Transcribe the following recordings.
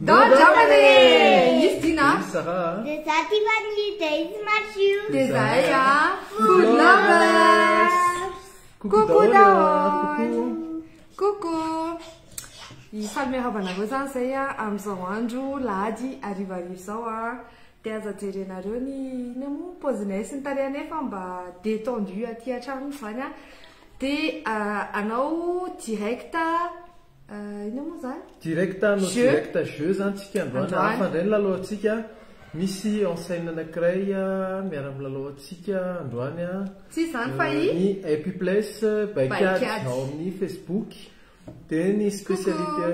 Ndao andramana e! Izy Dina a! Izy Sarah a! Dia za Tiffany, dia izy Mathieu. Dia zahay a! Food lovers! Coucou Coucou daholo a! daholo! Coucou! Coucou! Faly miarahaba anareo zany zay a amin'izao andro lahady harivariva izao a! Dia aza jerenareo ny inona moa paozinay sy ny tarehanay fa mba détendu aty an-trano izany a! Dia hanao direct inona moa izany? Direct no Jeu. direct jeu zany tsika androany Androany. hafa indray ny lalao antsika misy enseigne anankiray miara-milalao antsika androany a Tsy izany fa i ny Happy Place by By Kiady Kiady. ao amin'ny Facebook dia ny spécialité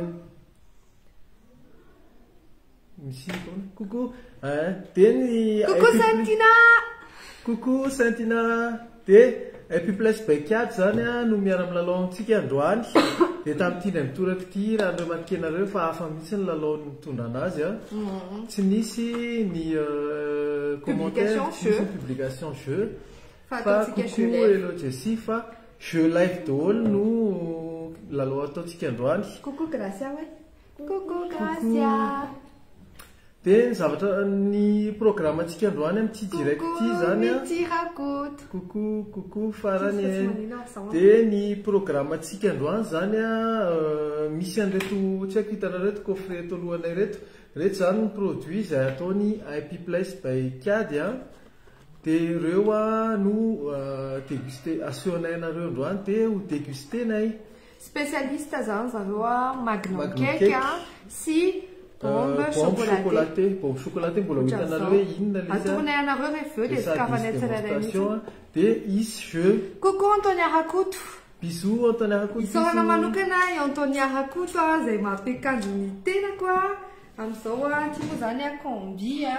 misy foana coucou hein dia ny Coucou Happy Pla- Saintina! Coucou Saintina! Dia Happy Place by Kiady zany a no miara-milalao amintsika androany. Dia tamin'ity indray mitoraka ity raha remarquer-nareo fa hafa mihitsy ny lalao nitondrana azy a. Tsy nisy ny commentaire, Publication tsy nisy jeu. ny publication jeu. Fa Fa ataontsika jeu coucou live. Hello Jessie fa jeu live daholo no lalao ataontsika androany. Coucou Gracia hoe. Coucou Gracia. Dia ny zavatra ny programme-ntsika androany amin'ity direct Coucou ity zany a. Mity Rakoto. Coucou, coucou farany Tsisy fa tsy e. manina aho zao. Dia ny programme-ntsika androany zany a, misy an'ireto tsy haiko hitanareo ireto coffret eto alohanay ireto. Ireto zany ny produit izay ataony Happy Place by Kiady a. Dia ireo a no déguster asehonay anareo androany dia ho déguster-nay. Spécialiste zany zareo a magnum Magnum cake cake. a sy bombe Bombe chocolaté. chocolaté. Bombe chocolaté mbola ho hitanareo hoe inona ilay izy a. Atoronay anareo rehefa avy eo dia Dia sady sokafanay hisy tsirairay mihitsy. démonstration a. Dia hisy jeu. Coucou Antonia Rakoto. Bisous Antonia Rakoto. Isaorana bisous. manokana i Antonia Rakoto a izay mampiakanjo ny tenako a. Amin'izao a, ity moa izany a combi a.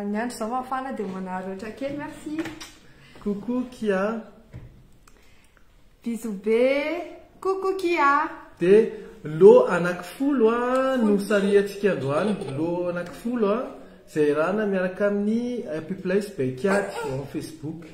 Ny andro izao mafana dia manararaotra kely, merci. Coucou Kia. Bisous be. Coucou Kia. Dia lot anankifolo a no sarihantsika androany. Lot anankifolo a izay iarahana miaraka amin'ny Happy Place by Kiady ao amin'ny Facebook.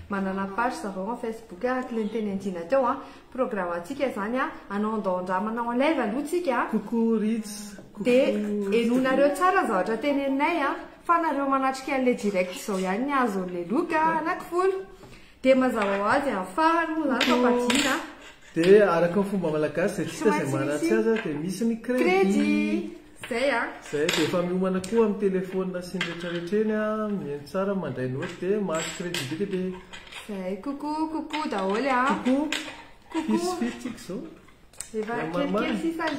Manana page zareo ao Facebook araka ilay niteny andiana teo a. Programme antsika izany a, hanao andao andramana en live aloha tsika a. Coucou Ritz. Coucou. Dia henoinareo tsara ny zavatra teneninay a, fa nareo manatrika an'ilay direct izao ihany ny azo an'ilay loka anankifolo. Dia mazava ho azy amin'ny farany moa izany fampadiana. Dia araka ny fomba malagasy izay tsy hita Tsy izay maintsy maharatsy misy azy a, dia misy ny crédit. Crédit. Zay a. Zay, dia efa miomana koa amin'ny téléphone sy ny rehetrarehetra eny a, mihaino tsara, mandray note dia mahazo crédit be dia be. Zay, coucou, coucou daholo a. Coucou. Coucou. Firy sy firy tsika izao? Efa Mama. kelikely sisany.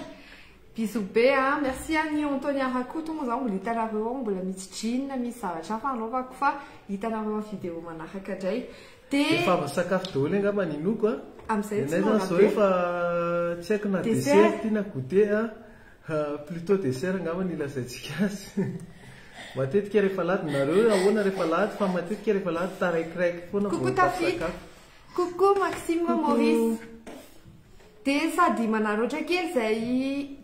Bisous be a, merci an'i Antonia Rakoto moa zany mbola hitanareo ao, mbola misy jean, misy zavatra hafa anaovako fa hitanareo amin'ny vidéo manaraka indray. Dia Efa avy nisakafo daholo angamba ny inoko a. Amin'izay tsy Ny anay zany mora izao be. efa tsy haiko na Dessert. dessert ty na goûter a. Plutôt dessert angamba ny ilazaintsika azy. Matetika rehefa alahady nareo ahoana rehefa alahady fa matetika rehefa alahady taraikiraiky foana vao Coucou Tafita. sakafo. Coucou Maxime Coucou. Maurice. Dia sady manararaotra kely izay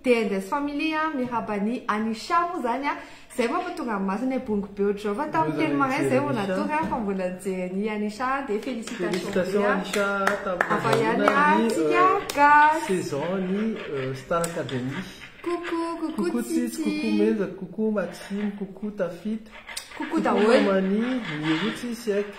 DNDS Family a, miarahaba an'i Anisha moa izany a. Izay mampatonga ny masonay bongo be ohatr'izao fa tamin'ny Mbola telo maraina izay vao nijery Anisha. natory a, fa mbola nijery an'i Anisha dia félicitations Félicitations be a. Anisha tamin'ny Hafa ihany a, fahazoana ny, tsika gasy. saison ny Star Academy. Coucou, coucou Coucou Tsitsy, Tsitsy. coucou Menja, coucou Maxime, coucou Tafita. Coucou Coucou daholo. Mamani, Mirotsy sy haiko.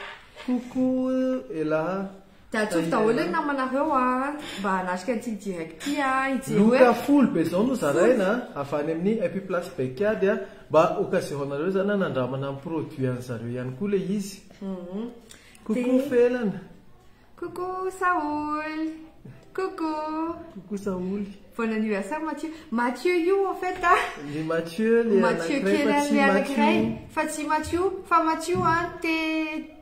Coucou Ela. Dia atsofo daholo ny namanareo a, mba hanatrika an'ity direct ity a, hijery Loka hoe folo be izao no zaraina avy any amin'ny Happy Place by Kiady a, mba occasion anareo zany hanandramana ny produit an'zareo ihany koa ilay izy. Coucou Dia Felana. Coucou Saoul. Coucou. Coucou Saoul. Bon anniversaire Mathieu. Mathieu io en fait a. Le Mathieu le Mathieu anankiray kely fa tsy an'ilay anankiray Mathieu. fa tsy Mathieu, fa Mathieu a T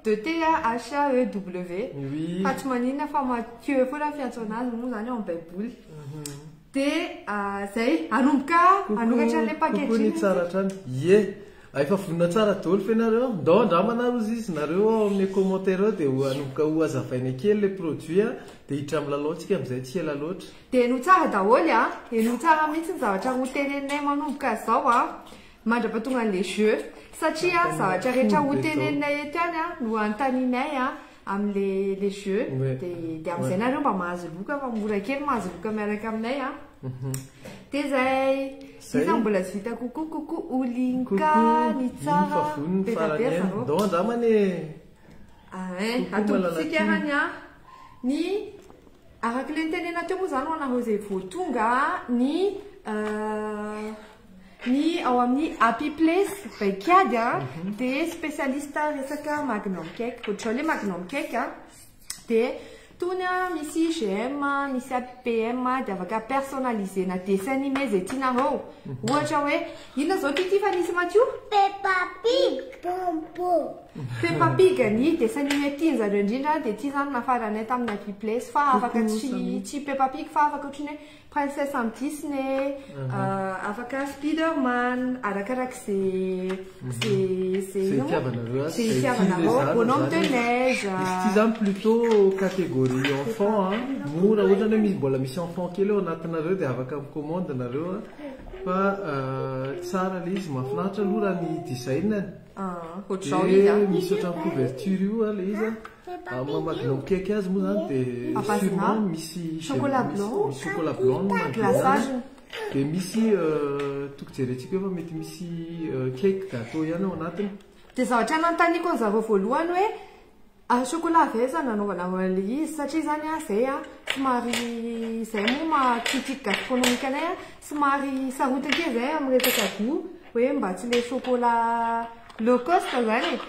deux T A H A E W. Oui. Fa tsy maninona fa Mathieu foana fiantsoana azy moa zany ao amin'ny Baiboly. Dia zay hanomboka Coucou, hanokatra an'ilay coucou ny packaging. tsara hatrany. Ie. Efa vonona tsara daholo fe nareo. Ndao andramana rozy izy nareo ao amin'ny commentaire ao dia ho hanomboka ho hazavaina kely le produit a, dia hiditra amin'ny lalaontsika amin'izay tsy ela loatra. Dia henoy tsara daholo a, henoy tsara mihitsy ny zavatra ho teneninay manomboka izao a, mandra-pahatonga an'ilay jeu. Satria zavatra rehetra ho teneninay eto ihany a, no anontanianay a, amin'ilay le jeu. Ouais. Dia, dia amin'izay nareo mba mahazo loka fa mora kely mahazo loka miaraka aminay a. Dia zay. Zay. Iza mbola tsy vita kokoa kokoa olinka Coucou, ny iny fa tsara voniny be dia farany be aina. zareo. Ndao andramana e. Ah, hein, Coucou, atombotsika Malalatiana. arany a. Ny araka ilay nitenena teo moa zany ho anareo izay vao tonga ny ny ao amin'ny Happy Place by Kiady a dia spécialiste resaka magnum cake. Ohatr'izao ilay magnum cake a. Dia tony a misy GM, misy APM dia afaka personnaliser-na dessin animé izay tianareo. Ohatra hoe inona izao ty Tiffany sy Mathieu? Peppa Pig. Pompo. Peppa Pig ny dessin animé tian'zareo indrindra dia ty zany nafaranay tamin'ny Happy Place fa afaka Coucou, tsy Samy. tsy Peppa Pig fa afaka ohatran'ny hoe Princesse am Disney, afaka Spider-Man, arakarak'izay zay zay Zay ino moa? itiavanareo azy, Zay zay itiavanareo, tian'ilay zaza bonhomme de zany. neige. Izy ity zany plutôt catégorie enfant a, mora ohatra hoe misy mbola misy enfant kely ao anatinareo dia afaka micommande nareo a. Fa tsara ilay izy, mahafinaritra aloha raha ny design-ny. Ah, ohatr'izao izy Dia a. misy ohatran'ny couverture io a ilay izy a. Peppa Maha Pig magnum io. cake azy moa zany dia Ampazina. sûrement misy Chocolat misy blanc. misy chocolat blanc no manodidina Glaçage. azy. Dia misy toko jerentsika eo fa mety misy cake gâteau ihany ao anatiny. Dia zavatra nanontaniako an'zareo voalohany hoe chocolat avy aiza nanaovana an'ilay izy satria zany a zay a somary zay moa maha critique gastronomique anay a somary sarotiny kely zay amin'ny resaka goût hoe mba tsy le chocolat low cost zany e.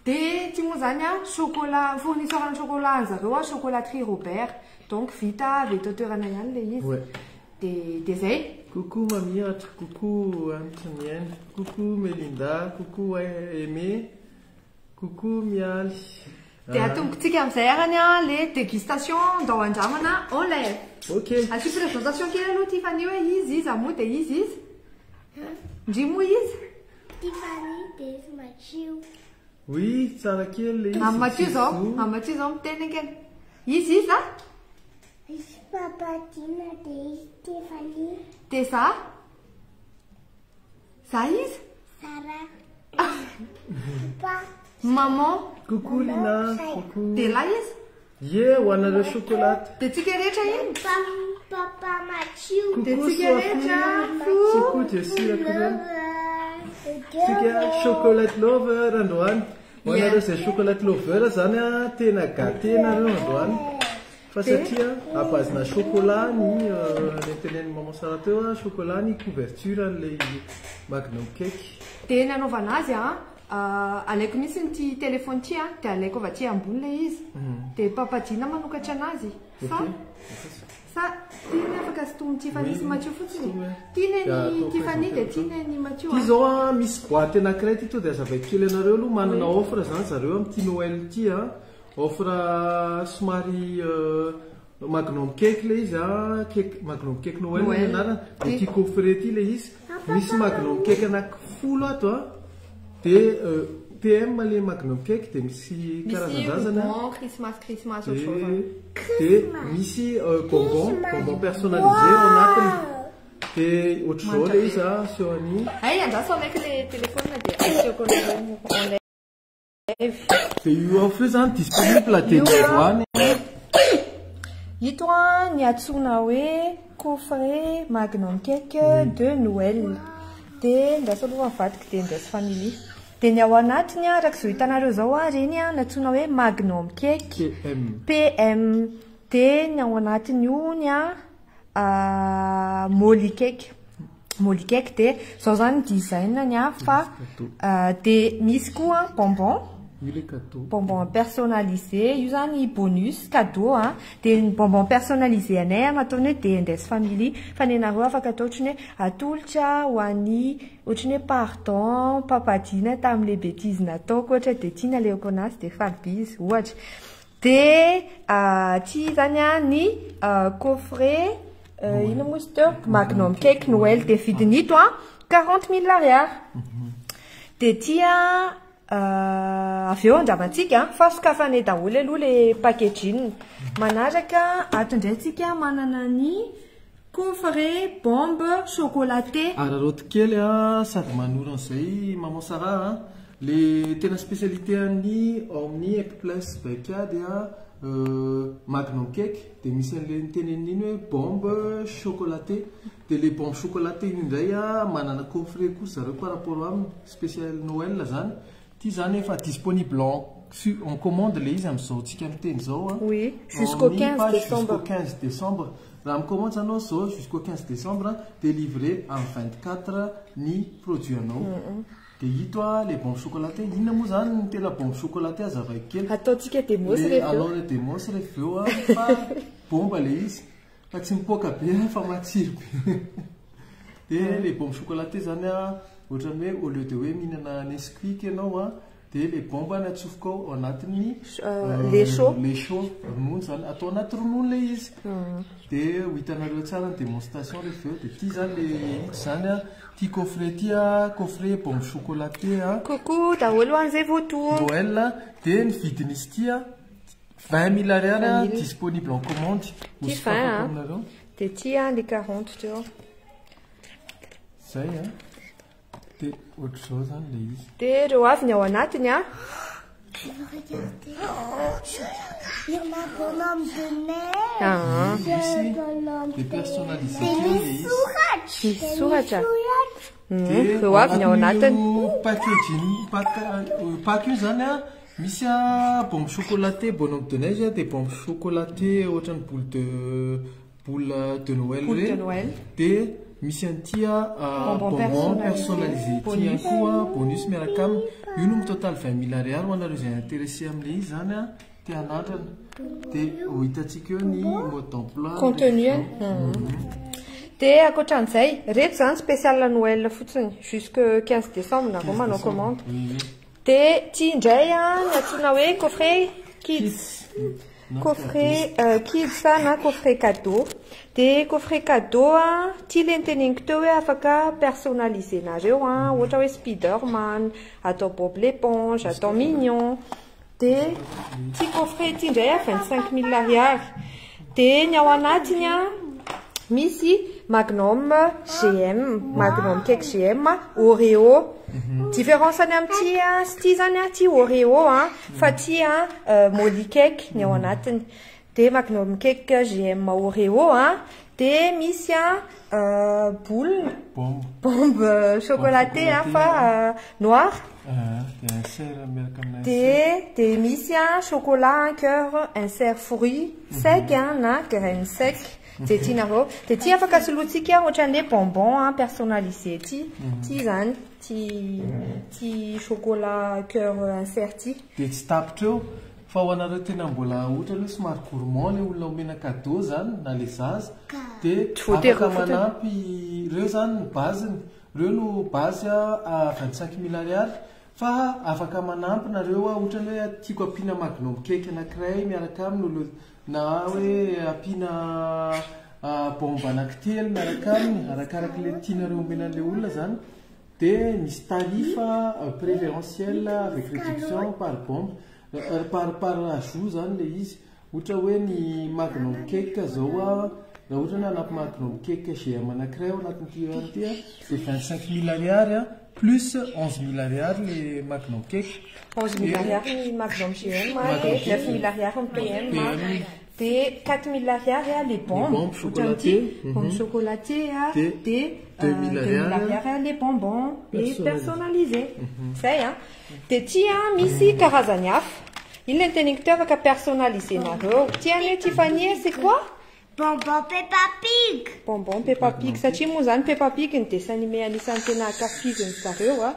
Dia ty moa zany a chocolat fournisseur ny chocolat an'zareo a chocolaterie Robert donc vita avy eto an-toerana ihany ilay izy. Ouais. Dia dia zay. Coucou Mamiatra, coucou Antrinienne, coucou Melinda, coucou Aimé, coucou Mialy. Dia atombotsika amin'izay arany a le dégustation ndao andramana en live. Ok. Asio présentation kely aloha Tiffany hoe izy iza moa dia izy izy. Ndry moa izy. Tiffany dia izy Mathieu. Oui, tsara kely ilay izy. Amin'ny Mathieu zao, Zizou. amin'ny Mathieu zao miteny akeny. Izy iza? Izy Papa Dina dia izy Tiffany. Dia za? Za izy? Sarah. Papa. Maman. Coucou Lina, coucou. Dia lahy izy? Ye, ho anareo chocolat. Dia tsika rehetra iny? Papa Mathieu. Dia Coucou tsika rehetra. Sophie. Coucou Jessie akory. Tsika chocolate lover androany. Ho anareo izay chocolate lover zany a tena gâté nareo androany. Fa satria abazina chocolat ny le tenenin'ny maman Sarah teo a chocolat ny couverture an'ilay magnum cake. Dia nanaovana azy a alaiko mihitsy ny téléphone ty a dia alaiko avy aty ambony ilay izy. Dia Papa Dina manokatra anazy. Sa Ok. sa tiany afaka sintomin'i Tiffany sy Oui, Mathieu fotsiny. sintomy. Tiany Dia ny atao Tiffany dia présentation. tiany ny Mathieu. Ty zao a misy boîte anankiray ty to dia azavaiko kely anareo aloha manana offre zany zareo amin'ity Noël ty a. Offre somary magnum cake ilay izy a, cake magnum cake Noël ny Noël. anarany. Dia Ty. ty coffret ty ilay izy. Misy magnum cake anankifolo ato a. Dia PM le magnum cake dia misy Misy karazan-drazana. bonbon Christmas Christmas ohatr'izao zany. Dia misy bonbon, bonbon personnalisé ao anatiny. Dia ohatr'izao ilay izy a, asehony. Ay, andraso alaiko le téléphone dia asehoko anareo en live. Dia io offre io zany disponible dia Io a. androany. Ito a ny antsoina hoe coffret magnum cake de Noël. Dia andraso aloha mivadika dia andraso famille. Dia ny ao anatiny a, araka izao hitanareo izao a, ireny a nantsoina hoe magnum cake PM. PM. Dia ny ao anatiny io ny a molly cake. Molly cake dia izao zany design-ny a fa dia misy koa bonbon. Io le cadeau. Bonbon personnalisé, io zany bonus cadeau a. Dia ny bonbon personnalisé anay a nataony hoe D&S Family fa ny anareo afaka atao ohatran'ny hoe atolotra ho an'ny ohatran'ny hoe pardon Papa Dina tamin'ilay bêtise nataoko ohatra dia tiana aleoko anazy dia faly be izy ohatra. Dia ty zany a ny coffret ino moa izy teo Magnum cake Noël dia vidiny ito a 40 000 ariary. Dia ty a avy eo andramantsika fa sokafanay daholo aloha le packaging. Manaraka ato indray tsika manana ny coffret bombe chocolaté. Araraoty kely a sady manoro an'izay maman Sarah a. Le tena spécialité any ao amin'ny Happy Place by Kiady a Magnum cake dia misy an'ilay niteneniny iny hoe bombe chocolaté. Dia ilay bombe chocolaté iny indray a, manana coffret koa zareo par rapport aminy, spécial Noël zany. Ity zany efa disponible en su- en commande ilay izy amin'izao tsika miteny izao a. Oui, jusqu'au Amin'ny 15 page décembre. Jusqu'au 15 décembre. Raha mi-commande zany anao izao jusqu'au 15 décembre dia livré amin'ny 24 ny produit anao. Dia ito a le bombe chocolaté. Inona moa zany ny tena bombe chocolaté azavaiko kely. Ataontsika demos Le rehefa eo. alao le demos rehefa eo a fa bomba le izy. Fa tsy mipoaka be fa matsiro be. Dia le bombe chocolaté zany a ohatran'ny hoe au lieu de hoe mihinana Nesquik ianao a dia le bombe ny atsofoka ao anatin'ny lait chaud. Lait chaud, ronono zany. Atao anaty ronono le izy. Dia ho hitanareo tsara ny démonstration rehefa eo. Dia ity zany le ito zany a, ity coffret ity a, coffret bombe chocolaté a. Coucou daholo ho an'izay vao tonga. Noël, dia ny vidin'izy ity a 20 000 ariary a, 20 000. disponible en commande. Ty Hosokafako 20 a. aminareo. Dia ity a le 40 teo. Zay a. Dia ohatr'izao zany le izy. Dia ireo avy ny ao anatiny a. Je veux regarder. Il y en a bonhomme de neige. Ah. Misy Bonhomme dia de personnalisé neige. kely le izy. Soratra. Misy soratra. Soratra. Dia Ireo avy ny ao anatiny. anatin'io packaging, pack io zany a, misy a bombe chocolaté bonhomme de neige a, dia bombe chocolaté ohatran'ny boule de Noël Boule de ireny. Noël. Dia misy an'ity a Bonbon bonbon personnalisé. personnalisé ity Bonus. ihany koa, bonus miaraka aminy. Io no mitotaly 20 000 ariary ho anareo izay intéressé amin'ilay izy zany a, te hanatrana. Dia ho hitantsika eo ny mode d'emploi. Contenu. Dia ankoatran'izay, reto zany spécial Noël fotsiny jusque 15 décembre nareo manao commande. Oui. Dia ty indray a ny antsoina hoe coffret kids. Kids. Na Coffret kids a, na coffret cadeau. Dia coffret cadeau a, ty le niteneniko teo hoe afaka personnaliser-nareo a, ohatra hoe Spiderman, atao Bob l'éponge, atao Mignon. Dia ty coffret ty indray a 25 000 ariary. Dia ny ao anatiny a misy Magnum GM, Magnum Cake GM, Oreo. Différence any amin'ity a sy ty zany a, ty Oreo a, fa ty a Molly Cake ny ao anatiny. Dia Magnum Cake GM Oreo a, dia misy a boule, Bombe. bombe chocolaté a, Bombe fa noir. Ah, dia insert miaraka amina insert. Dia misy a chocolat un cœur insert fruit sec a na graine sec. Dia tianareo. Dia ty afaka solointsika ohatran'ilay bonbon a personnalisé ty. Ty zany, ty chocolat cœur insert ty. Dia tsy tapitra eo fa ho anareo tena mbola ohatra hoe somary gourmand le olona omena cadeau zany na le zaza dia Tsy voatery afaka ho fotsiny. manampy ireo zany ny base-ny. Ireo no base a 25 000 ariary fa afaka manampy nareo a, ohatra hoe tiako ampiana Magnum cake anankiray miaraka aminy olo, na hoe ampiana bombe anankitelo miaraka aminy, arakaraka le tianareo omena an'ilay olona zany. Dia misy tarif préférentiel avec réduction par bombe, par ajout zany le izy. Ohatra hoe ny Magnum cake zao a, raha ohatra hoe hanampy Magnum cake GM anankiray ao anatin'ity ity a, dia 25 000 ariary a, plus 11 000 ariary le Magnum cake. 11 000 ariary ny Magnum GM a, Magnum dia cake. 9 000 ariary ny PM a. PM. Dia 4 000 ariary a, les bombes. Les bombes chocolatées. Ohatran'ity, bombes chocolatées a, Dia dia, 2 000 2 000 ariary. ariary a, les bonbons, les Personnalisés. personnalisés. Zay a. Dia ty a misy karazany hafa. Iny le niteneniko teo afaka personnaliser-nareo. Ty anie Tiffany, c'est quoi? Bonbon Peppa Pig. Bonbon Peppa Pig. Satria moa zany Peppa Pig ny dessin animé anisan'ny tena ankafiziny zareo a.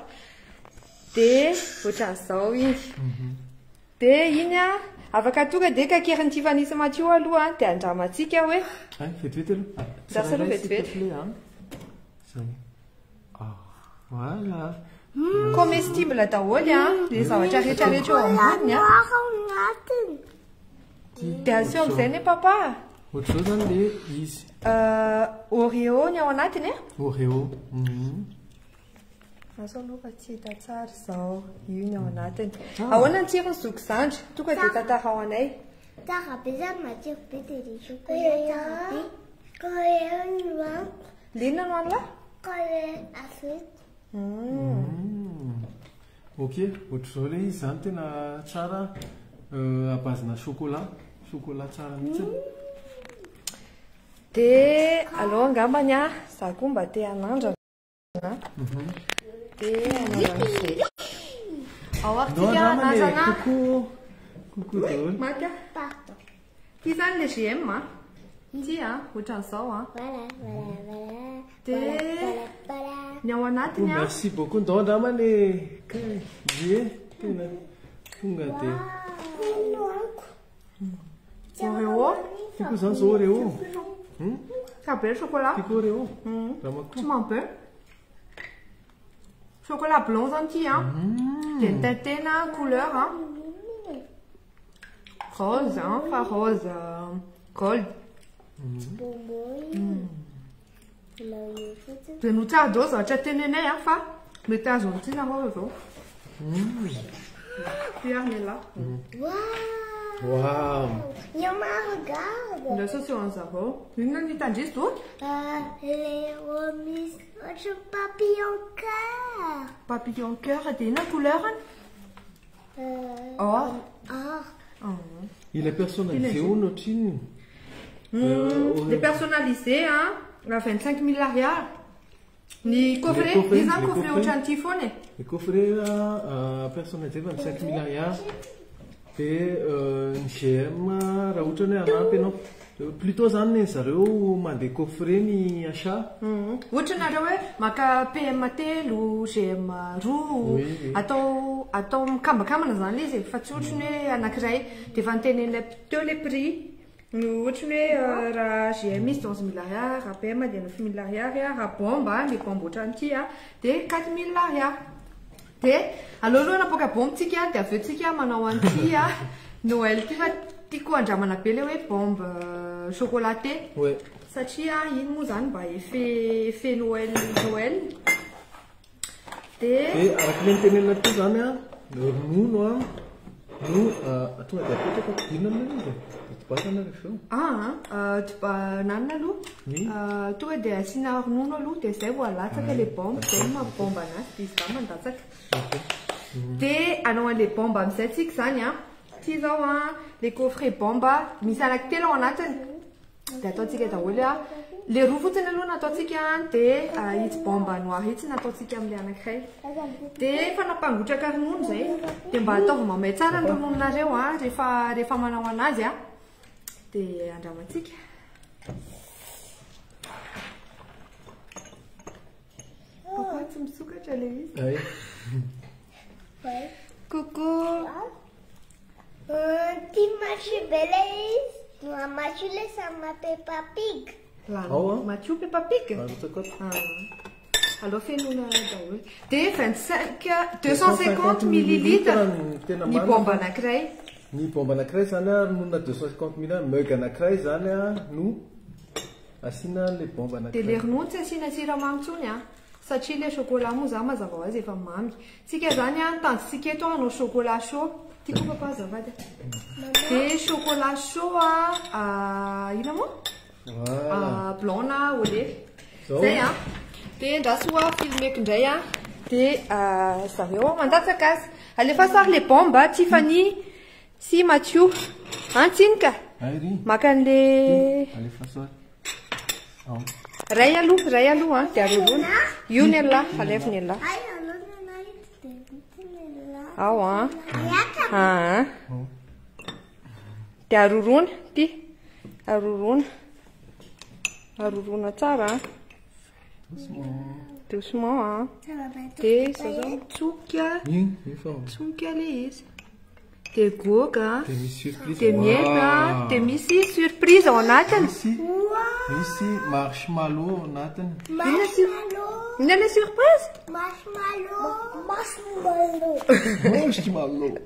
Dia ohatran'izao iny. Dia iny a afaka tonga dia kakerin'ny Tiffany sy Mathieu aloha dia andramantsika hoe Ay, vetivety aloha. Lasa aloha Tsirairay, s'il te vetivety. plaît, hein. Zay. Ah, voilà. Comestible daholo a, le zavatra rehetrarehetra eo amboniny a. Noir ao anatiny. Dia asio amin'izay ne papa. Ohatr'izao zany le izy. Oreo ny ao anatiny a. Oreo. Azo aloha fa tsy hita tsara izao. Io ny ao anatiny. Ahoana ny tsirony zoky zandry? Tonga dia tantarao anay. Tsara be zany, matsiro be dia le chocolat tsara be. Oreo no hohaniko. Lena no hanina? Oreo Afrique. Ok, ohatr'izao le izy zany tena tsara à base-na chocolat. Chocolat tsara mihitsy. Dia aleo angambany a, za koa mba te hanandrana. Dia hanandrana izay. Ao ary Ndao tsika andramana e. hanandrana. Coucou. Coucou daholo. Maty a. Pardon. Ty zany le GM a. Ty a, ohatran'izao a. Voilà, voilà, voilà. Dia Voilà, voilà. ny ao Oh, anatiny a. merci beaucoup. Ndao andramana e. Kay. Ye, tena tonga dia. Inoako. Oreo. Tiako zany zao Oreo. Tsara be le chocolat. Tiako Oreo. Ramako. Tsy mamy be. Chocolat blanc zany ty a. Dia ny tena couleur a. Rose a, fa rose gold. Bonbon io. Ilay io fotsiny. Dia no tsara daholo zavatra tenenay a fa mety azo an'ity nareo avy eo. Ty ary ny lahy. Waouh. Wow. Yama, regarde. Ndrao sao an'zareo. Inona ny hitandrizy do? Les remises ohatry papillon cœur. Papillon cœur dia inona couleur any? Or. Or. Il est personnalisé hono ohatrinona? Le personnalisé a, la 25 000 ariary. Ny coffret, coffret, izy zany le coffret coffret. ohatran'ity foana e. Le coffret personnalisé 25 000 ariary. Dia ny GM raha ohatra ny hoe hanampy ianao. Plutôt zany ny zareo mandeha coffret ny achat. Ohatra nareo hoe maka PM 3, GM 2, Oui, oui. atao mikambakambana zany le izy e, fa tsy ohatry ny hoe anankiray. Dia efa nitenenina teo le prix. Ohatry ny hoe raha GM izy 11 000 ariary, raha PM dia 9 000 ariary, raha bombe, le bombe ohatran'ity a, dia 4 000 ariary. Dia aleo aloha napoaka bombe tsika, dia avy eo tsika manao an'ity a, Noël ty fa tiako andramana be le hoe bombe chocolaté. Ouais. Satria iny moa zany mba effet Noël Noël. Dia Dia araka ilay nitenenina teo zany a, ronono a, no tonga dia apetraka ampidirina amin'ilay izy e. Dia tobazana rehefa eo. Nanina aloha. Oui. Tonga dia asiana ronono aloha, dia izay vao alatsaka le bombe, izay no mampibomba anazy, dia izy zany mandatsaka. Dia hanao an'ilay bombe amin'izay tsika zany a. Ty zao a, le coffret bombe misy anankitelo ao anatiny. Dia ataontsika daholo a. Le roa fotsiny aloha nataontsika a, dia itsy bombe noir itsy nataontsika amin'ilay anankiray. Dia efa nampangotraka ronono izay. Dia mba ataovy mamay tsara ny ronononareo a, rehefa manao anazy a. Dia andramantsika. Papa tsy misokatra le izy. Ay. Ouais. Coucou. Ty macho be le izy. Macho le sama Peppa Pig. Ao a. Mathieu Peppa Pig. Arotsaka ato. Aleo fenoina daholo. Dia vingt-cinq, deux cent cinquante millilitres ny tena ny marina. bombe anankiray. Ny bombe anankiray zany a, rononona 250 millilitres, mug anankiray zany a, no asiana le bombe Dia le anankiray. ronono tsy asiana siramamy intsony a, satria le chocolat moa zany mazava ho azy efa mamy. Tsika zany a, tanjontsika eto hanao chocolat chaud. Tiako papa azafady. Dia chocolat chaud a, inona moa? Voilà. Blanc na au lait. Zao. Zay a. Dia andraso a, filmeko indray a. Dia zareo mandatsaka azy. Alefa sary le bombe a, Tiffany sy Mathieu. Antsinika. Ay ry. Maka an'le Alefa sary. Ao. Ray aloha, ray aloha a, dia aroroana. Io ny Allah, alefa ny Allah. Ay, aloha na ito dia ito ny Allah. Ao a. Miaka. Ah. Ao. Dia aroroana ty. Aroroana. Aroroana tsara a. Doucement. Doucement a. Tsara be Dia izao zao mitsoka. Iny, iny fa. Mitsoka le izy. Dia goaka. Dia misy surprise. Dia miena, Wow. dia misy surprise ao anatiny. Misy, misy marshmallow ao anatiny. Marshmallow. Inona le surprise? Marshmallow. Marshmallow. Marshmallow.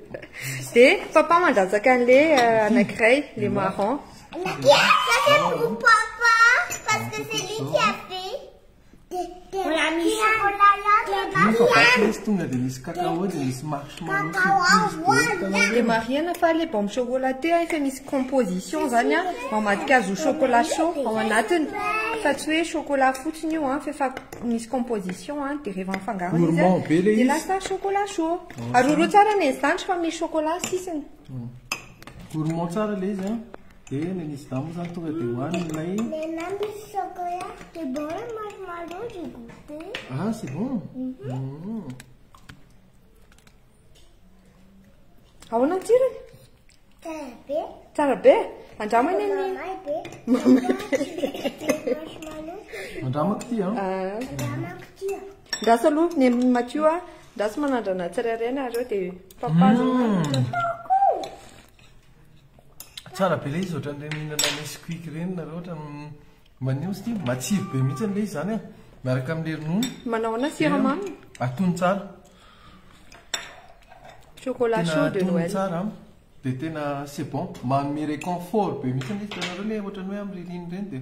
Dia papa mandatsaka an'le anankiray, le marron. Ça c'est pour papa parce que c'est lui qui a fait. On a mis chocolat Iny fa vaky izy tonga dia misy cacao dia misy marshmallow surprise be. Le marihana fa le bombe chocolaté a, efa misy composition zany a, mamadika azy ho chocolat chaud ao anatiny. Fa tsy hoe chocolat fotsiny io a, fa efa misy composition a, dia rehefa mifangaro izy a, Gourmand be le dia izy. lasa chocolat chaud. Aroroa tsara ny zandry fa misy chocolat sisiny. Gourmand tsara le izy a. Dia ny an'izy dahy moa izany tonga dia hohaniny ilay. Nena misy chocolat. C'est bon le marshmallow, j'ai goûté. Ah, c'est bon. Ahoana ny tsirony? Tsara be. Tsara be? Andramana ny. Mamay be. Mamay be. Marshmallow. Andramako ity an. Ah. Andramako ity an. Ndraso aloha ny amin'i Mathieu a. Ndraso manandrana tsirairay nareo dia papa zao. Tsara be ilay izy ohatran'ireny mihinana Nesquik ireny nareo ohatran'ny maninona izy ity? Matsiro be mihitsy ilay izy izany an. Miaraka amin'ilay ronono. Manao ahoana siramamy? Atony tsara. Chocolat Tena chaud de atony Noël. tsara an. Dia tena c'est bon. Manome réconfort be mihitsy ilay izy. Hitanareo ilay ohatran'ny hoe amin'ny ririnina ireny dia.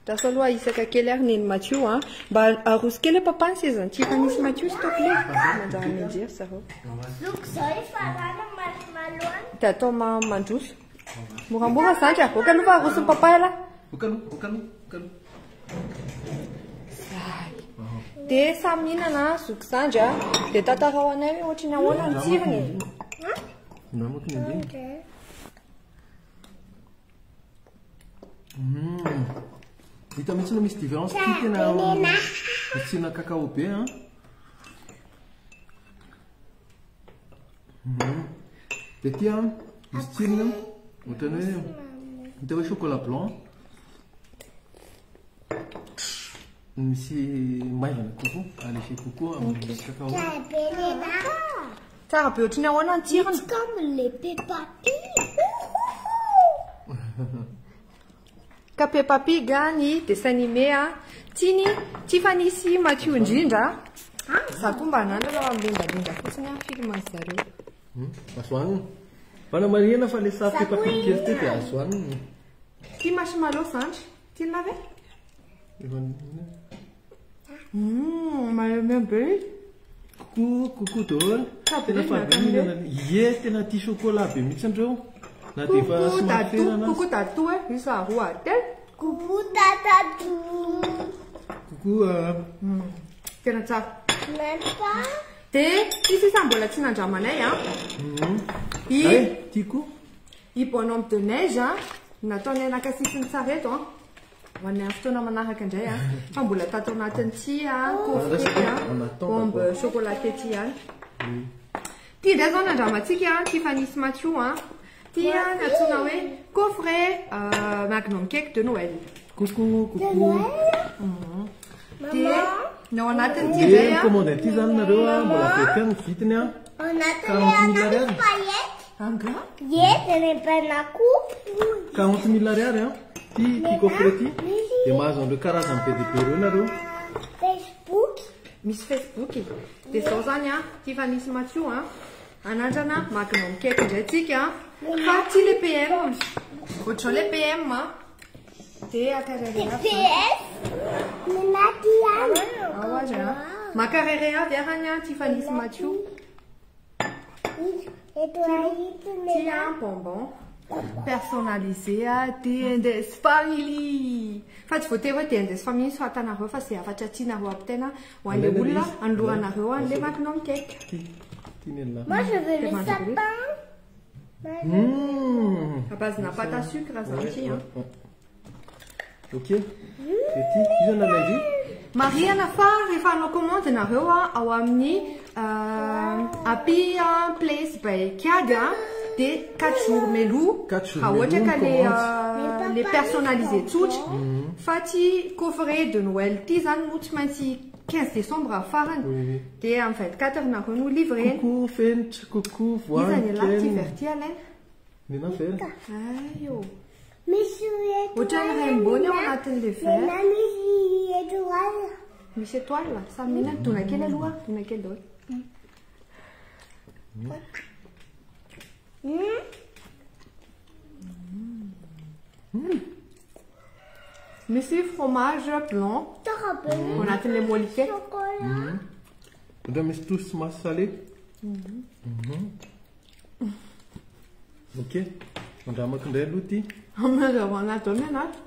Ndraso aloha hisaka kely ary neny Mathieu a. Mba aroso kely hoe papa ny sezan'i Tiffany sy Mathieu s'il te plaît. Manjary mianjery zareo. Zoky izao efa rano marshmallow any. Dia atao mandroso. Moramora zandry a. Oka aloha fa aroson'i papa ialahy. Oka aloha, oka aloha, oka aloha. Zay. Dia samy mihinana zoky zandry a. Dia tantarao anay hoe ohatry ny ahoana ny tsirony e. Namako ny andiny. Hita mihitsy no misy différence ty tena misy tsirona cacao be an. Dia ty an misy tsirony ohatran'ny hoe hita hoe chocolat blanc. Misy maivana kokoa, allégé kokoa amin'ny cacao. Tsara be nena. Tsara be ohatry ny ahoana ny tsirony? C'est comme les Peppa Pig. Ka Peppa Pig a, ny dessin animé a, tiany Tiffany sy Mathieu indrindra. Za koa mba hanandrana fa milendalenda fotsiny a film an'i zareo. Azo hanina. Fanamarihana fa le sary Peppa Pig kely ty dia azo hanina. Ty marshmallow zandry. Tianao ve? Efa Malemy be izy. Coucou, coucou daholo. Tsara be Tena ny faly be miaraka mihinana. Ie, tena tia chocolat be mihitsy ndreo. Na dia efa Coucou somary Dadou, ferana aza. coucou Dadou e, isa roa telo. Coucou Dadadou. Coucou. Tena tsara. Même pas. Dia ty sisa mbola tsy nandramanay a. I Ay, tiako. I bonhomme de neige a, nataonay naka sisiny tsara eto a. Ho an'ny amin'ny fotoana manaraka indray a. Fa mbola tato anatin'ity a, coffret a, On attend bombe d'abord. chocolaté ty ihany. Ty indray zao nandramantsika a, Tiffany sy Mathieu a. Ty a, ny antsoina hoe coffret magnum cake de Noël. Coucou, coucou. Dia ny ao anatin'ity Dia indray a. commande aty zany nareo a, mbola be ny vidiny a. On attend 40 000 les ariary. paillettes. Anga? Ie, dia ny benakoho. 40 000 ariary a. Ty coffret ty. Dia mahazo an'ireo karazany be dia be ireo nareo. Facebook. Misy Facebook e. Dia zao zany a, Tiffany sy Mathieu a, anandrana magnum cake indray tsika a. Fa ty le PM. Ohatr'izao le PM a. Dia akarere avy. PS. Nena ty ihany. Ao azy a. Makarere avy arany a, Tiffany sy Mathieu. Eto ahito Ty nena. a, bonbon personnalisé a, D&S Family. Fa tsy voatery hoe D&S Family so atanareo fa izay hafatra tianareo ampitaina ho an'ilay Alaina olona ilay izy. anoloranareo an'ilay magnum cake. Ty, ty ny an'lah. Moi je veux le Manger. sapin. Mmh. À base na pâte à sucre zany ty a. Ouais, ouais. Ok. Dia ty, iza nalaindy? Mariana fa rehefa hanao commande nareo a, ao amin'ny Happy Place by Kiady a, dia 4 jours meloa. 4 jours Raha ohatra meloa ka ny commande. le personnalisé tsotra. Fa ty coffret de Noël ty zany moa tsy maintsy 15 décembre farany. Oui, oui. Dia amin'ny 24 nareo no livré. Coucou Fenitra, coucou Iza ny lahy ty Voankeny. vert ty Alain? Nena vera. Aio. Misy étoile. Ohatran'ny rainbow ny ao anatin'le vert. Nena misy étoile. Misy étoile, samy mihinana. Dona kely aloha, dona kely daholo. Misy fromage blanc Tsara be ao anatin'le molike. chocolat. Ohatra misy touche somary salé. Ok. Andramako indray aloha ty. Mazava anaty daholo ny anaty.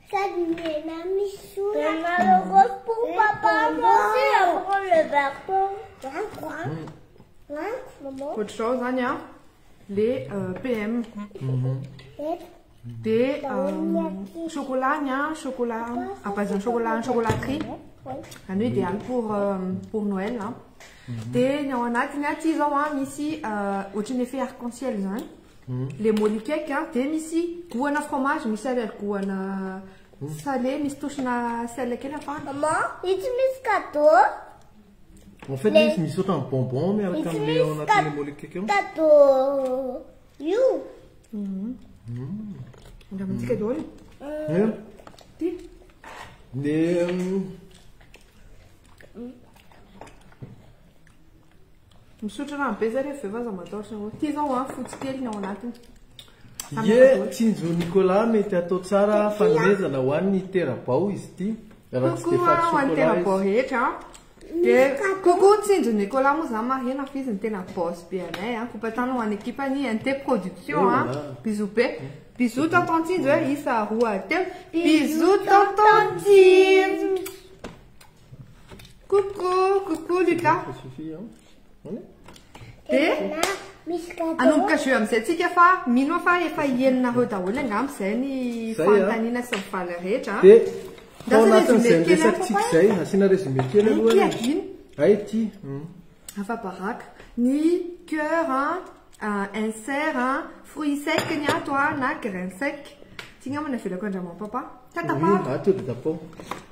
Sady nena misy soratra. Nena le rose pour papa. Moi aussi je prends le vert. Maman. Ohatr'izao zany a. le PM. Dia chocolat ny an, chocolat à base de chocolat, chocolaterie. Zany hoe idéal pour Noël an. Dia ny ao anatiny an, ity izao an misy ohatran'ny effet arc-en-ciel izany. Le molly cake an, dia misy goût-na fromage, misy arrière-goût-na salé, misy touche-na sel kely afahana. Maman, itsy misy cadeau. En fait, izy misy ohatran'ny bonbon miaraka Itsy amin'ilay ao misy anatin'ilay molly cake ao. cadeau io. Andramantsika daholo. Ie. Ty. Ny Misotro rano be zareo avy eo fa aza matahotra nareo. Ty zao an, fotsy kely ny ao anatiny. Ie, Tsinjo Nicolas mety atao tsara fanomezana ho an'ny terabao izy ity. Raha tsy Coucou dia faty ho an'ny chocolat terabao izy. rehetra an. Dia coucou Tsinjo Nicolas moa zany marina fa izy no tena boss be anay an. Kopatana ho an'ny ekipany NT Production an. Oh là là. Bisous be. Bisous tonton Tsinjo e, isa roa telo. Bisous tonton Tsinjo. Coucou, coucou Lucas. Ça suffit, hein. Allez. Dia Misy cadeau. anomboka jeu amin'izay tsika fa mino aho fa efa henonareo daholo angamba izay ny Izay, a. fanontaniana sy ny valy rehetra. Dia Ndao tao asiana anatin'izay résumé kely niresakantsika hafa izay, asiana résumé kely Ay, aloha ity e. adino. Ay, ity. Afa-baraka. Ny cœur, an, insert, an, fruits secs ny ato an, na grains secs. Ty angamba no avelako andraman'i papa. Ka tapahako. Ah, to dia tapao.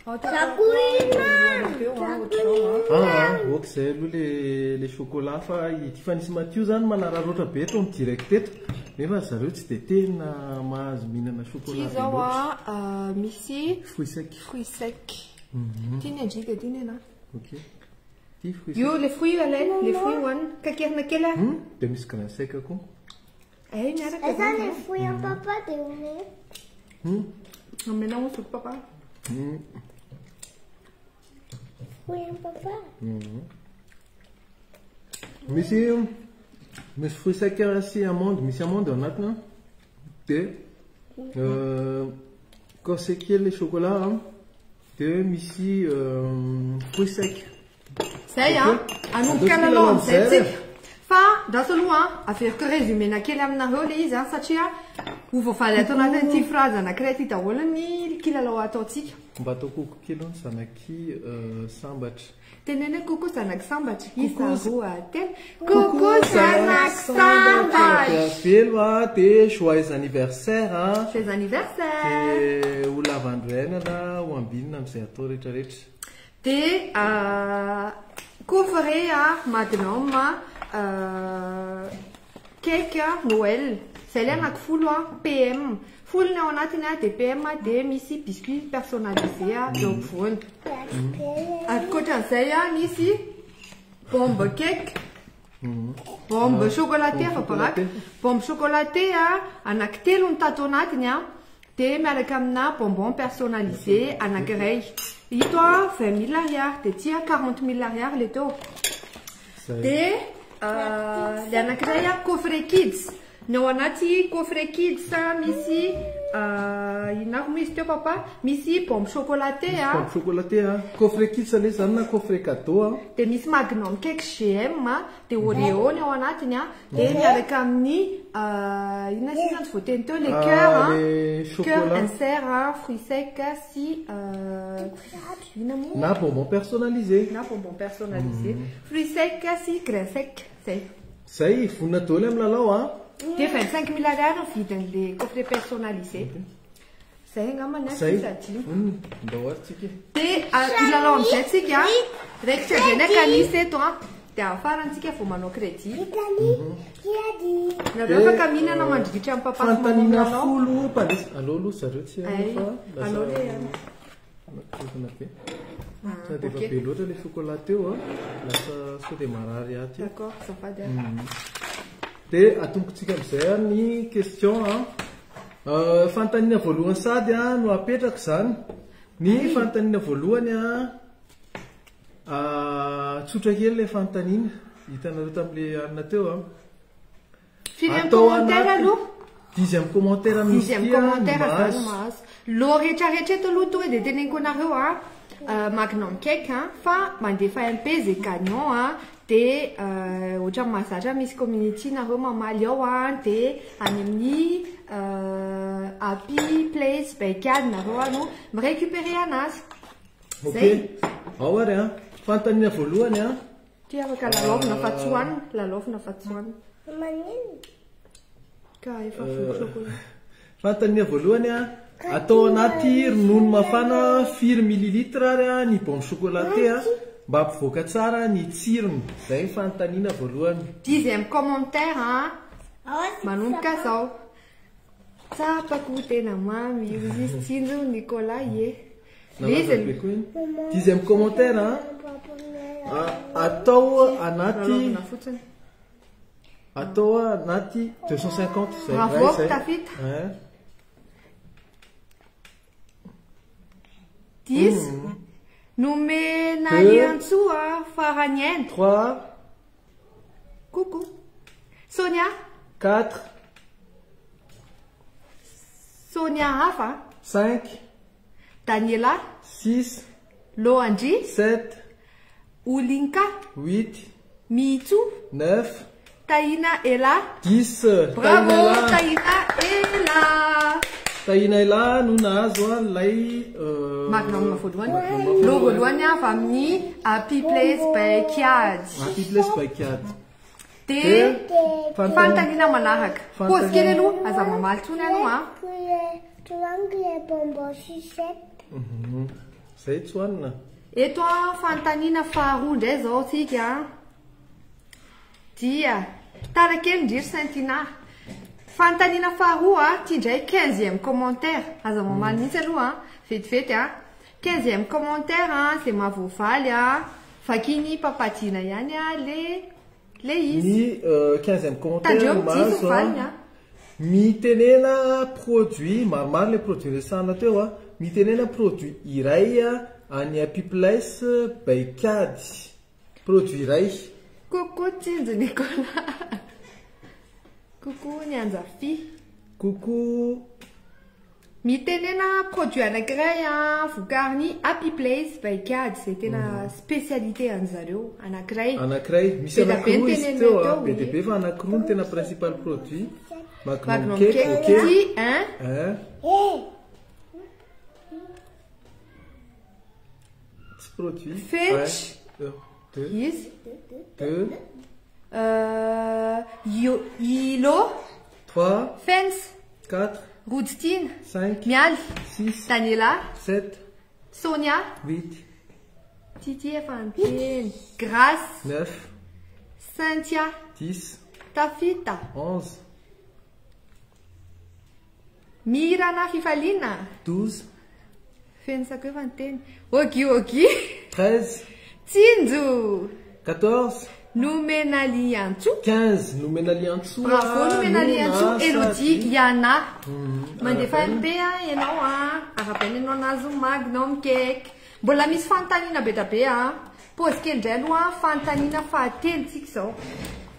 Ao Za tapahako. koa inona? Eo, Za an, koa ohatr'izao, an. Ah, ah, ok izay aloha le chocolat fa ity fa nisy Mathieu zany manararaotra be eto amin'ny direct eto. Nefa zareo tsy dia tena mahazo mihinana chocolat Ty be zao loatra. an, misy Fruits secs. fruits secs. Ty ny andriaka, ty ny anahy. Ok. Ty fruits Io secs. le fruit alaina, le fruit hohanina. Kakerina kely ah. Dia misy grain sec koa. Ay, miaraka Aiza zany. le fruit an'i papa dia omena. Omena ho zoky papa. Fruit an'i papa. Misy, misy fruits secs sy amande, misy amande ao anatiny an. Dia, corsé kely le chocolat an. Dia misy fruits secs. Zay an, Ok. anomboka Andao lalao amin'izay amin'izay. tsika. Fa ndraso aloha an, averiko résumé-na kely aminareo le izy an, satria ho voavaly ato anatin'ity phrase anankiray ity daholo ny kilalao ataontsika. Mba atao koko kely ny zanaky sambatra. Teneno hoe coucou zanaky sambatra. Isa Coucou. roa telo. Coucou zanaky sambatra. Velo a, dia joyeux anniversaire a. Joyeux anniversaire. Dia ho lava andro iainana, ho ambinina amin'izay atao rehetrarehetra. Dia coffret a, magnum a, cake a, Noël. Izay ilay anaky folo a, PM. Folo ny ao anatiny a, dia PM a, dia misy biscuit personnalisé a, eo ampovoany. Ankoatran'izay a, misy bombe cake. Bombe chocolaté, Bombe fa baraka. chocolaté. Bombe chocolaté a, anaky telo ny tato anatiny a, dia miaraka amina bonbon personnalisé anankiray. Ito a, 20 000 ariary, dia ty a, 40 000 ariary le teo. Zay. Dia, le anankiray a, coffret kids. Ny ao anaty coffret kids a, misy, inona avy moa izy teo papa? Misy bombe chocolaté a. Bombe chocolaté a. Coffret kids aloha izany na coffret cadeau a. Dia misy magnum cake GM a, dia Oreo ny ao anatiny a, dia miaraka amin'ny, inona sisa ny voateny teo, le Ah, cœur a, le cœur chocolat. insert a, fruits secs sy, inona moa? Na bonbon personnalisé. Na bonbon personnalisé. Fruits secs sy grains secs, zay. Zay, vonona daholo amin'ny lalao a. Dia 25 000 ariary ny vidin'le coffret personnalisé. Zay angamba ny Zay. azy adino. Ndao ary tsika. Dia, hilalao amin'izay tsika. Raikitra indray ny akanisy eto a. Dia afarany tsika vao manao crédit. Italie, qui a dit? Nareo Dia, afaka mihinana mandritra amin'ny papa sy maman Fanontaniana milalao. folo mpandresy. Aleo aloha zareo tsy Ay, haino fa lasa aleo le ihany. Anakirofana be. Ah, Sady efa ok. be loatra le chocolat teo a. Lasa sao dia marary aty. D'accord, azafady a. Dia atombokontsika amin'izay a ny question a. Fanontaniana voalohany sady a no apetraka izany. Ny fanontaniana voalohany a, tsotra kely ilay fanontaniana hitanareo tamin'ilay alina teo a. Firy amin'ny Atao commentaire anaty aloha? Dixième commentaire amin'izy Dixième ity a, ny commentaire zany mahazo. mahazo. Lo rehetrarehetra eto aloha tonga dia teneniko anareo a, magnum cake a, fa mandefa MP zay gagnant a, Dia ohatran'ny mahazatra misy community nareo mamaly ao a, dia any amin'ny Happy Place by Kiady nareo a no mi-récupérer anazy. Ok, Zay. ao ary a. Fanontaniana voalohany a. Ty afaka lalaovina fa tsy hohanina, lalaovina fa tsy hohanina. Maninona? Ka efa voky chocolat. Fanontaniana voalohany a. Atao anaty ronono mafana firy millilitre ary a ny bombe chocolaté a mba hampivoaka tsara ny tsirony? Zay ny fanontaniana voalohany. Dixième commentaire a, manomboka zao. Tsapako tena mamy io izy tsinjo Nicolas ye. Le izy Nalaza be koa iny. Dixième commentaire a. Atao anaty lalaovina fotsiny. Atao anaty 250 zay Bravo, iray zay. tafita. Hein. 10. Nomena Deux. Liantsoa farany aina. 3, Coucou. Sonia. 4, Sonia hafa. 5, Daniela. 6, Loandri. 7, Olinka. 8, Mitsu. 9, Taina Ela. 10. Bravo Taina Ela. Taina Ela. Taina Ela no nahazo a ilay Magnum voalohany. Magnum Lo voalohany avy amin'ny Happy Place by Kiady. Happy Place by Kiady. Dia Fanontaniana- fanontaniana manaraka. Fanontaniana- Pause kely aloha, aza mamaly intsony aloha a. Triangle bonbon sucette. Zay tsy hohanina. Eto a fanontaniana faharoa indray zao tsika. Dia tara kely ndry ry Saintina. Fanontaniana faharoa a, ty indray 15e commentaire. Aza mamaly mihitsy aloha a, vetivety a. 15e commentaire a, zay mahavoavaly a. Vakiny papadina ihany a le izy. Ny 15e commentaire Tandreo no diso mahazo a. valiny a. Mitenena produit, maromaro le produit resahana teo a. Mitenena produit iray a any Happy Place by Kiady. Produit iray. Coucou Tsinjo Nicolas. Coucou ny Anjafi. Coucou. Mitenena produit anankiray a vokarin'ny Happy Place by Kiady, zay tena spécialité an'zareo anankiray. Anankiray, misy Be dia be ny anankiroa izy tenenina teo a, teo, be dia oui. be fa anankiroa no tena principal produit. Magnum Magnum cake, cake, ok. ty, un. Un. Eh, Tsy produit. Fetch. Un, deux, Izy. deux, Io, Ilo, 3, Fence, 4, Rojitina, 5, Mialy, 6, Daniela, 7, Sonia, 8, Titi efa niteny, Grace, 9, Cynthia, 10, Tafita, 11, Mirana Fifaliana, 12, Fensako efa niteny, Ogi Ogi, 13, Tsinjo, 14, Nomenaliantsoa. 15. Nomenaliantsoa. Bravo Nomenaliantsoa, Nona, Elodie, Sady. Yana. Mandefa arabaina. MP a ianao a, arabaina ianao nahazo Magnum cake. Mbola misy fanontaniana be dia be a. Pause kely indray aloha, fanontaniana fahatelo tsika izao.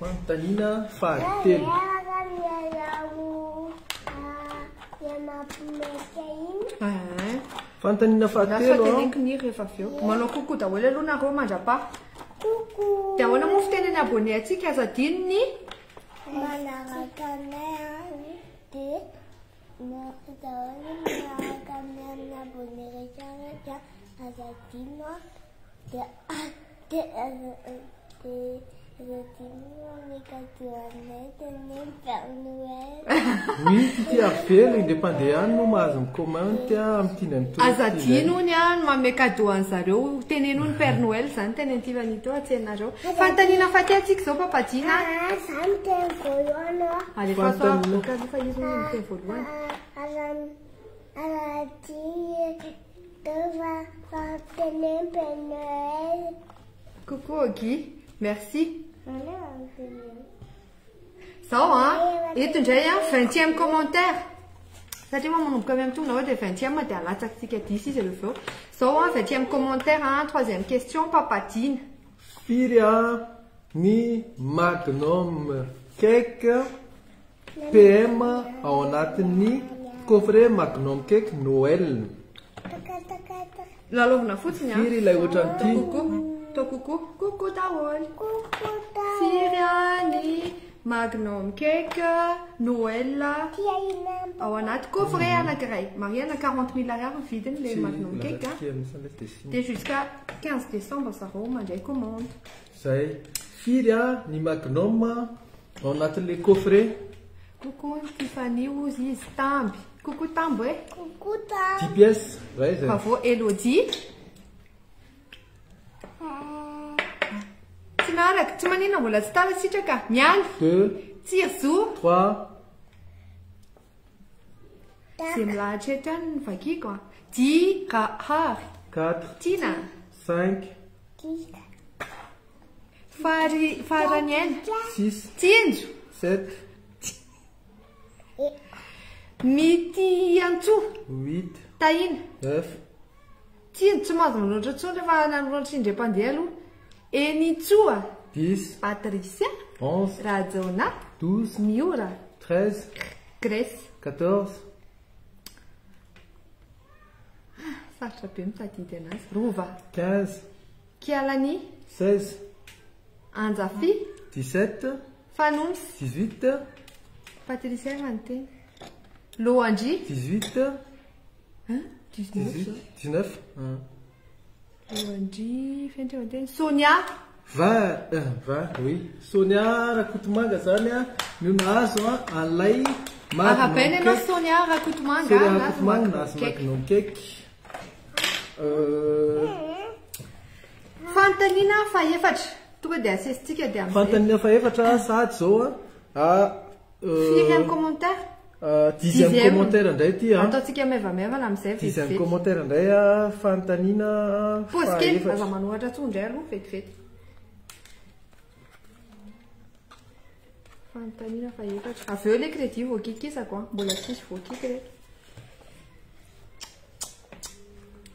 Fanontaniana fahatelo. Miaraka mialao ah, mampimeka iny. Ah. Fanontaniana Lasa fahatelo a. teneniko ny rehefa avy eo. Manao coucou daholo aloha nareo mandrapaha. Coucou. Dia ahoana moa fitenen'ny abonné antsika aza adino ny Manaraka anay a, dia merci daholo manaraka anay amin'ny abonné rehetra rehetra aza adino a, dia dia aza dia aza adino ny cadeau anay teneny Père Noël. Oui, Titi Arvelo, indray-mpandeha no mahazo mi-comment a amin'ity indray mitoro Aza ity indray. adino ny a ny manome cadeau an'zareo. Teneno ny Père Noël zany teneny Tiffany teo atsenareo. Fanontaniana fahatelo tsika izao papadina. Ah, za miteny voalohany a. Alefa so Fanontaniana. avoaka aloha fa izy no miteny voalohany. Aza aza adino fa fa teneny Père Noël. Coucou Ogi, merci. Aleo teneny. Zao a, eto indray a, 20e commentaire. Satria moa manomboka avy amin'ny tonga hoe dia 20e dia alatsakitsika 10 izy rehefa eo. Zao a, 20e commentaire a, troisième question papadina. Firy a ny Magnum cake PM ao anatin'ny coffret Magnum cake Noël. Taka taka taka. Lalaovina fotsiny a. Firy ilay ohatran'ity. Coucou. Atao coucou. Coucou daholo. Coucou daholo. Firy ny Magnum cake Noël ao anaty coffret anankiray. Marihana 40 000 ariary ny vidiny le Magnum cake a. Dia jusqu'à 15 décembre zareo mandray commande. Zay. Firy ny Magnum ao anatin'le coffret? Coucou Tiffany ozy izy Tamby. Coucou Tamby e. Coucou Tamby. 10 pièces. Ray zay. Bravo Elodie. Tsy naharaka, tsy maninona mbola tsy tara sitraka. Mialy. 2 Tsirzo. 3 Zay milahatra eto ihany ny vakiko a. Di Rahary. 4 Tiana. 5 Fary Faraniaina. 6 Tsinjo. 7 Mitiantsoa. 8 Tahina. 9 Tsinjo tsy mahazo manoratra intsony rehefa nanoratra indray mpandeha aloha. Enitsoa. 10 Patricia. 11 Rajaona. 12 Miora. 13 Grèce. 14 Sarotra be mitadidy anazy. Rova. 15 Kialani. 16 Anjafi. 17 Fanomsy. 18 Patricia efa niteny. Loandry. 18 Hein? 19 18 19 hein. Loandry fenitra efa niteny. Sonia. 20 20 oui. Sonia Rakotomanga zany a no nahazo a an'ilay Arahabaina ianao Magnum cake. Sonia Rakotomanga. Sonia nahazo Rakotomanga Magnum nahazo cake. Magnum cake. Fanontaniana fahaefatra. Tonga dia asesitsika dia amin'izay. Fanontaniana fahaefatra sahady zao a. Firy amin'ny commentaire? Dixième Dixième. commentaire indray ty a. Ataontsika maivamaivana amin'izay Dixième vetivety. commentaire indray a fanontaniana Pause kely, fahaefatra. aza manohatra intsony indray aloha vetivety. Fanontaniana fahaefatra. Avy eo ilay crédit voakikisako a. Mbola tsisy voakiky reto.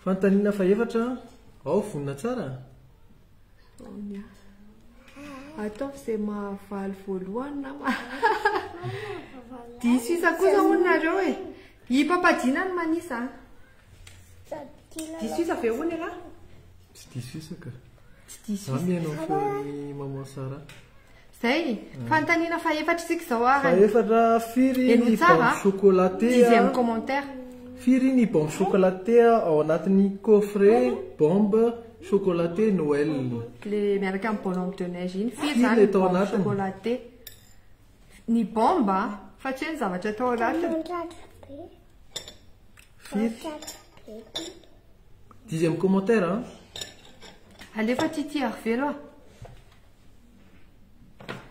Fanontaniana fahaefatra. Ao vonona tsara. Sonia. Ataovy izay mahavaly voalohany nama. Diso isa kosa hono nareo e. I Papadina no manisa a. Diso isa ve hono ialahy? Tsy diso isa ka. Tsy diso Za isa. mihaino ny feon'ny maman Sarah. Zay, fanontaniana fahaefatra isika izao ary. Fahaefatra firy Henoy ny tsara, bombe a. chocolaté Dixième a. commentaire. Firy ny bombe chocolaté ao anatin'ny coffret bombe chocolaté Noël. Le miaraka amin'ny bonhomme de neige iny. Firy Firy zany le ny tao bombe anatiny? chocolaté. Ny bombe a, fa tsy hoe ny zavatra tao anatiny. Firy. Dixième commentaire a. Alefa ty Arvelo a.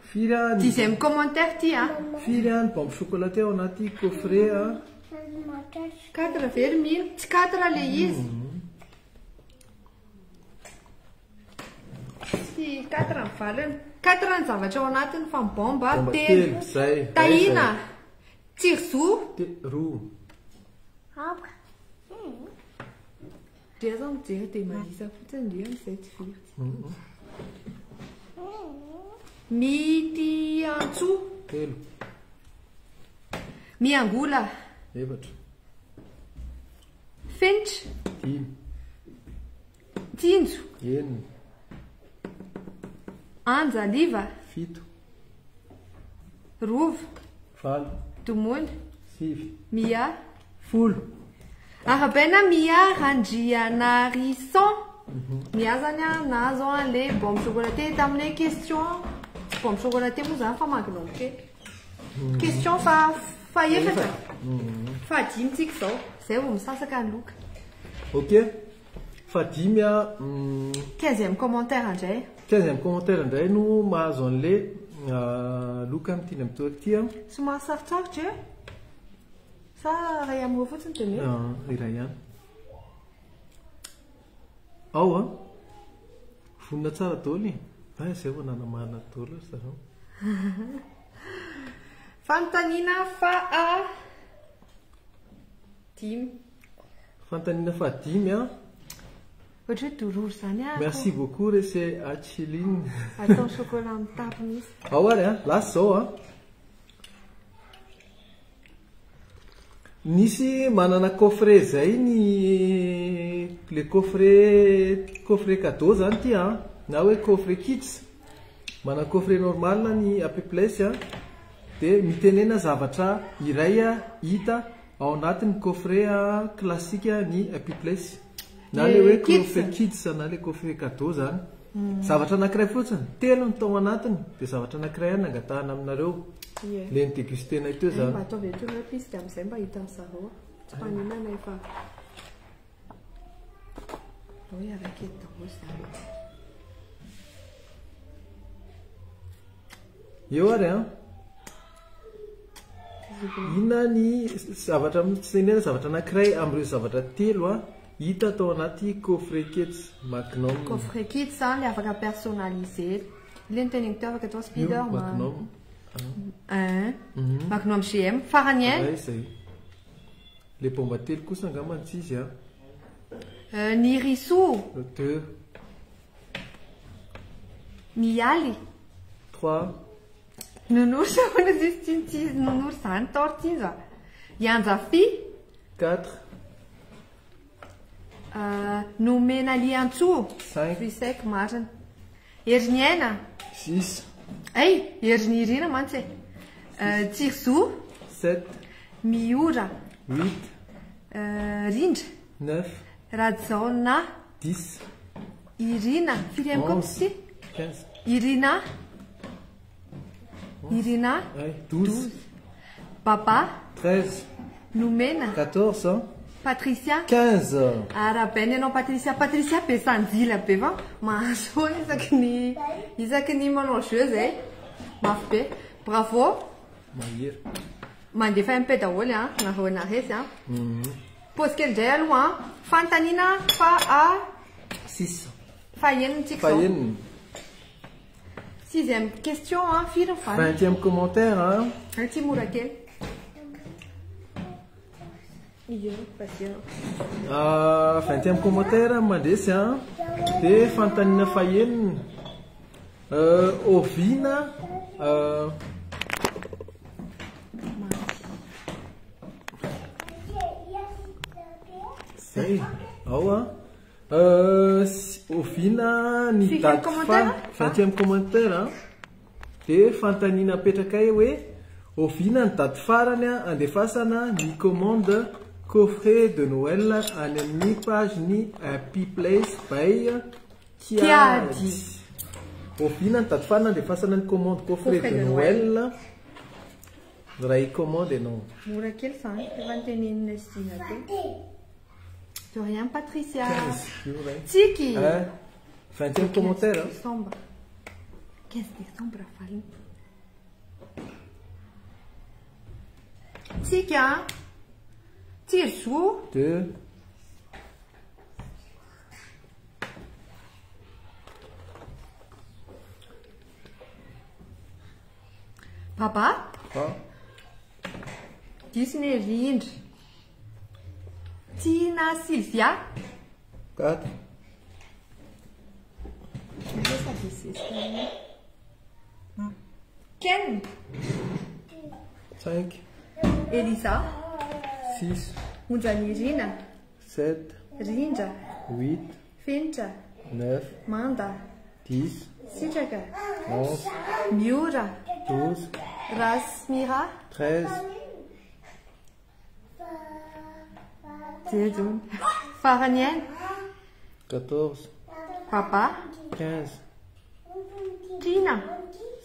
Firy a ny Dixième commentaire ty a. firy a ny bombe chocolaté ao anaty coffret a. Quatre very mino. Tsy quatre le izy. Tsy quatre ny valiny. Quatre ny zavatra ao anatiny fa ny bombe a, Bombe telo. telo, zay. Tahina. Tsirzo. Te roa. Ndria zao mijery dia manisa fotsiny ndria amin'izay tsy very. Mitiantsoa. Telo. Miangola. Efatra. Fenitra. Dimy. Tsinjo. Enina. Anjaliva. Fito. Rova. Valo. Domony. Sivy. Mia. Folo. Arahabaina Mia Randrianarison. Mia zany a nahazo an'ilay bombe chocolaté tamin'ilay question. Tsy bombe chocolaté moa zany fa Magnum cake. Question fa fahaefatra. Fahadimy tsika izao. Izay vao misasaka ny loka. Ok. Fahadimy a Quinzième commentaire indray. Quinzième commentaire indray no mahazo an'ilay loka amin'ity indray mitoetra ity a. Somary sarotsarotra e? Sa iray amin'ireo fotsiny dia mety? Ah, iray ihany. Ao a. Vonona tsara daholo e. Ah, izay vao nanamarina daholo ry zareo. Fanontaniana faha dimy. Fanontaniana fahadimy a. Ohatra hoe dororo izany a. Merci beaucoup Rese Achiline. Atao chocolat mitapy mihitsy. Ao ary a, lasa izao a. Nisy manana coffret izay ny Le coffret coffret cadeau zany ity an, na hoe coffret kids. Manana coffret normal ny Happy Place an, dia mitenena zavatra iray hita ao anatin'ny coffret classique ny Happy Place. Na le hoe coffret kids na le coffret cadeau zany. Zavatra anankiray fotsiny, telo ny tao anatiny, dia zavatra anankiray ihany nangatahana aminareo. Le ni-déguster-nay teo zany. Mba ataovy eto ireo izy dia amin'izay mba hitan'ny zareo. Tsy mpaninona na efa Aleo hiaraka eto daholo izany. Eo ary an. Inona ny zavatra tenena zavatra anankiray amin'ireo zavatra telo an hita tao anaty coffret kids Magnum. Coffret kids an, ilay afaka personnaliser. Ilay noteneniko teo afaka atao Spiderman. Magnum. Un. Magnum GM. Farany un. Iray izay. Le bomba telo kosa angamba tsy izy an. Nirisoa. Deux. Mialy. Trois. Nounours hono izy tsy tsy nounours zany torte izy a. Ianjafy. Quatre. Nomena Liantsoa. Cinq. Fruits secs marina. Heriniaina. Six. Hay, Herinirina mantsy e. Tsirizo. Sept. Miora. Huit. Rindra. Neuf. Rajaona. Dix. Irina. Firy ihany koa Onze. ity? Quinze. Irina. Irina. Hay, douze. Baba. 13. Nomena. 14. Patricia. 15. Arahabaina ianao Patricia. Patricia be sanjila be fa mahazo foana isaky ny isaky ny manao jeu zay. Mafy be. Bravo. Mahery. Mandefa MP daholo an, nareo naresy an. Pause kely indray aloha an. Fanontaniana fa a 6. fahenina tsika izao. Fahenina. Sixième question an, firy ny valiny? 20e commentaire an. Ay, tsy mora kely. Io, vas-y. 20e commentaire mandresy an. Dia fanontaniana fahenina. Oviana Zay, ao an. Oviana ny Firy daty commentaire? fa 20e commentaire an. Dia fanontaniana apetrakay hoe oviana ny daty farany andefasana ny commande coffret de Noël any amin'ny page ny Happy Place by Kiady. Oviana ny daty farany andefasana ny commande coffret Coffret de de Noël. Noël. Raha commande ianao. Mora kely izany, efa notenenina sy Dina teo. De rien Patricia. 15 io ray. Tsiky. Un, 20e commentaire. 15 décembre. 15 décembre valiny. Tsiky an. Tsirizo. 2. Baba. 3. Diso ny rindra. Tina Sylvia. 4. Ken. 5. Elisa. 6. Onjanirina. 7. Rindra. 8. Fenitra. 9. Manda. 10. Sitraka. 11. Miora. 12. Rasmira. 13. Jejo. Farany aina. 14. Baba. 15. Tina.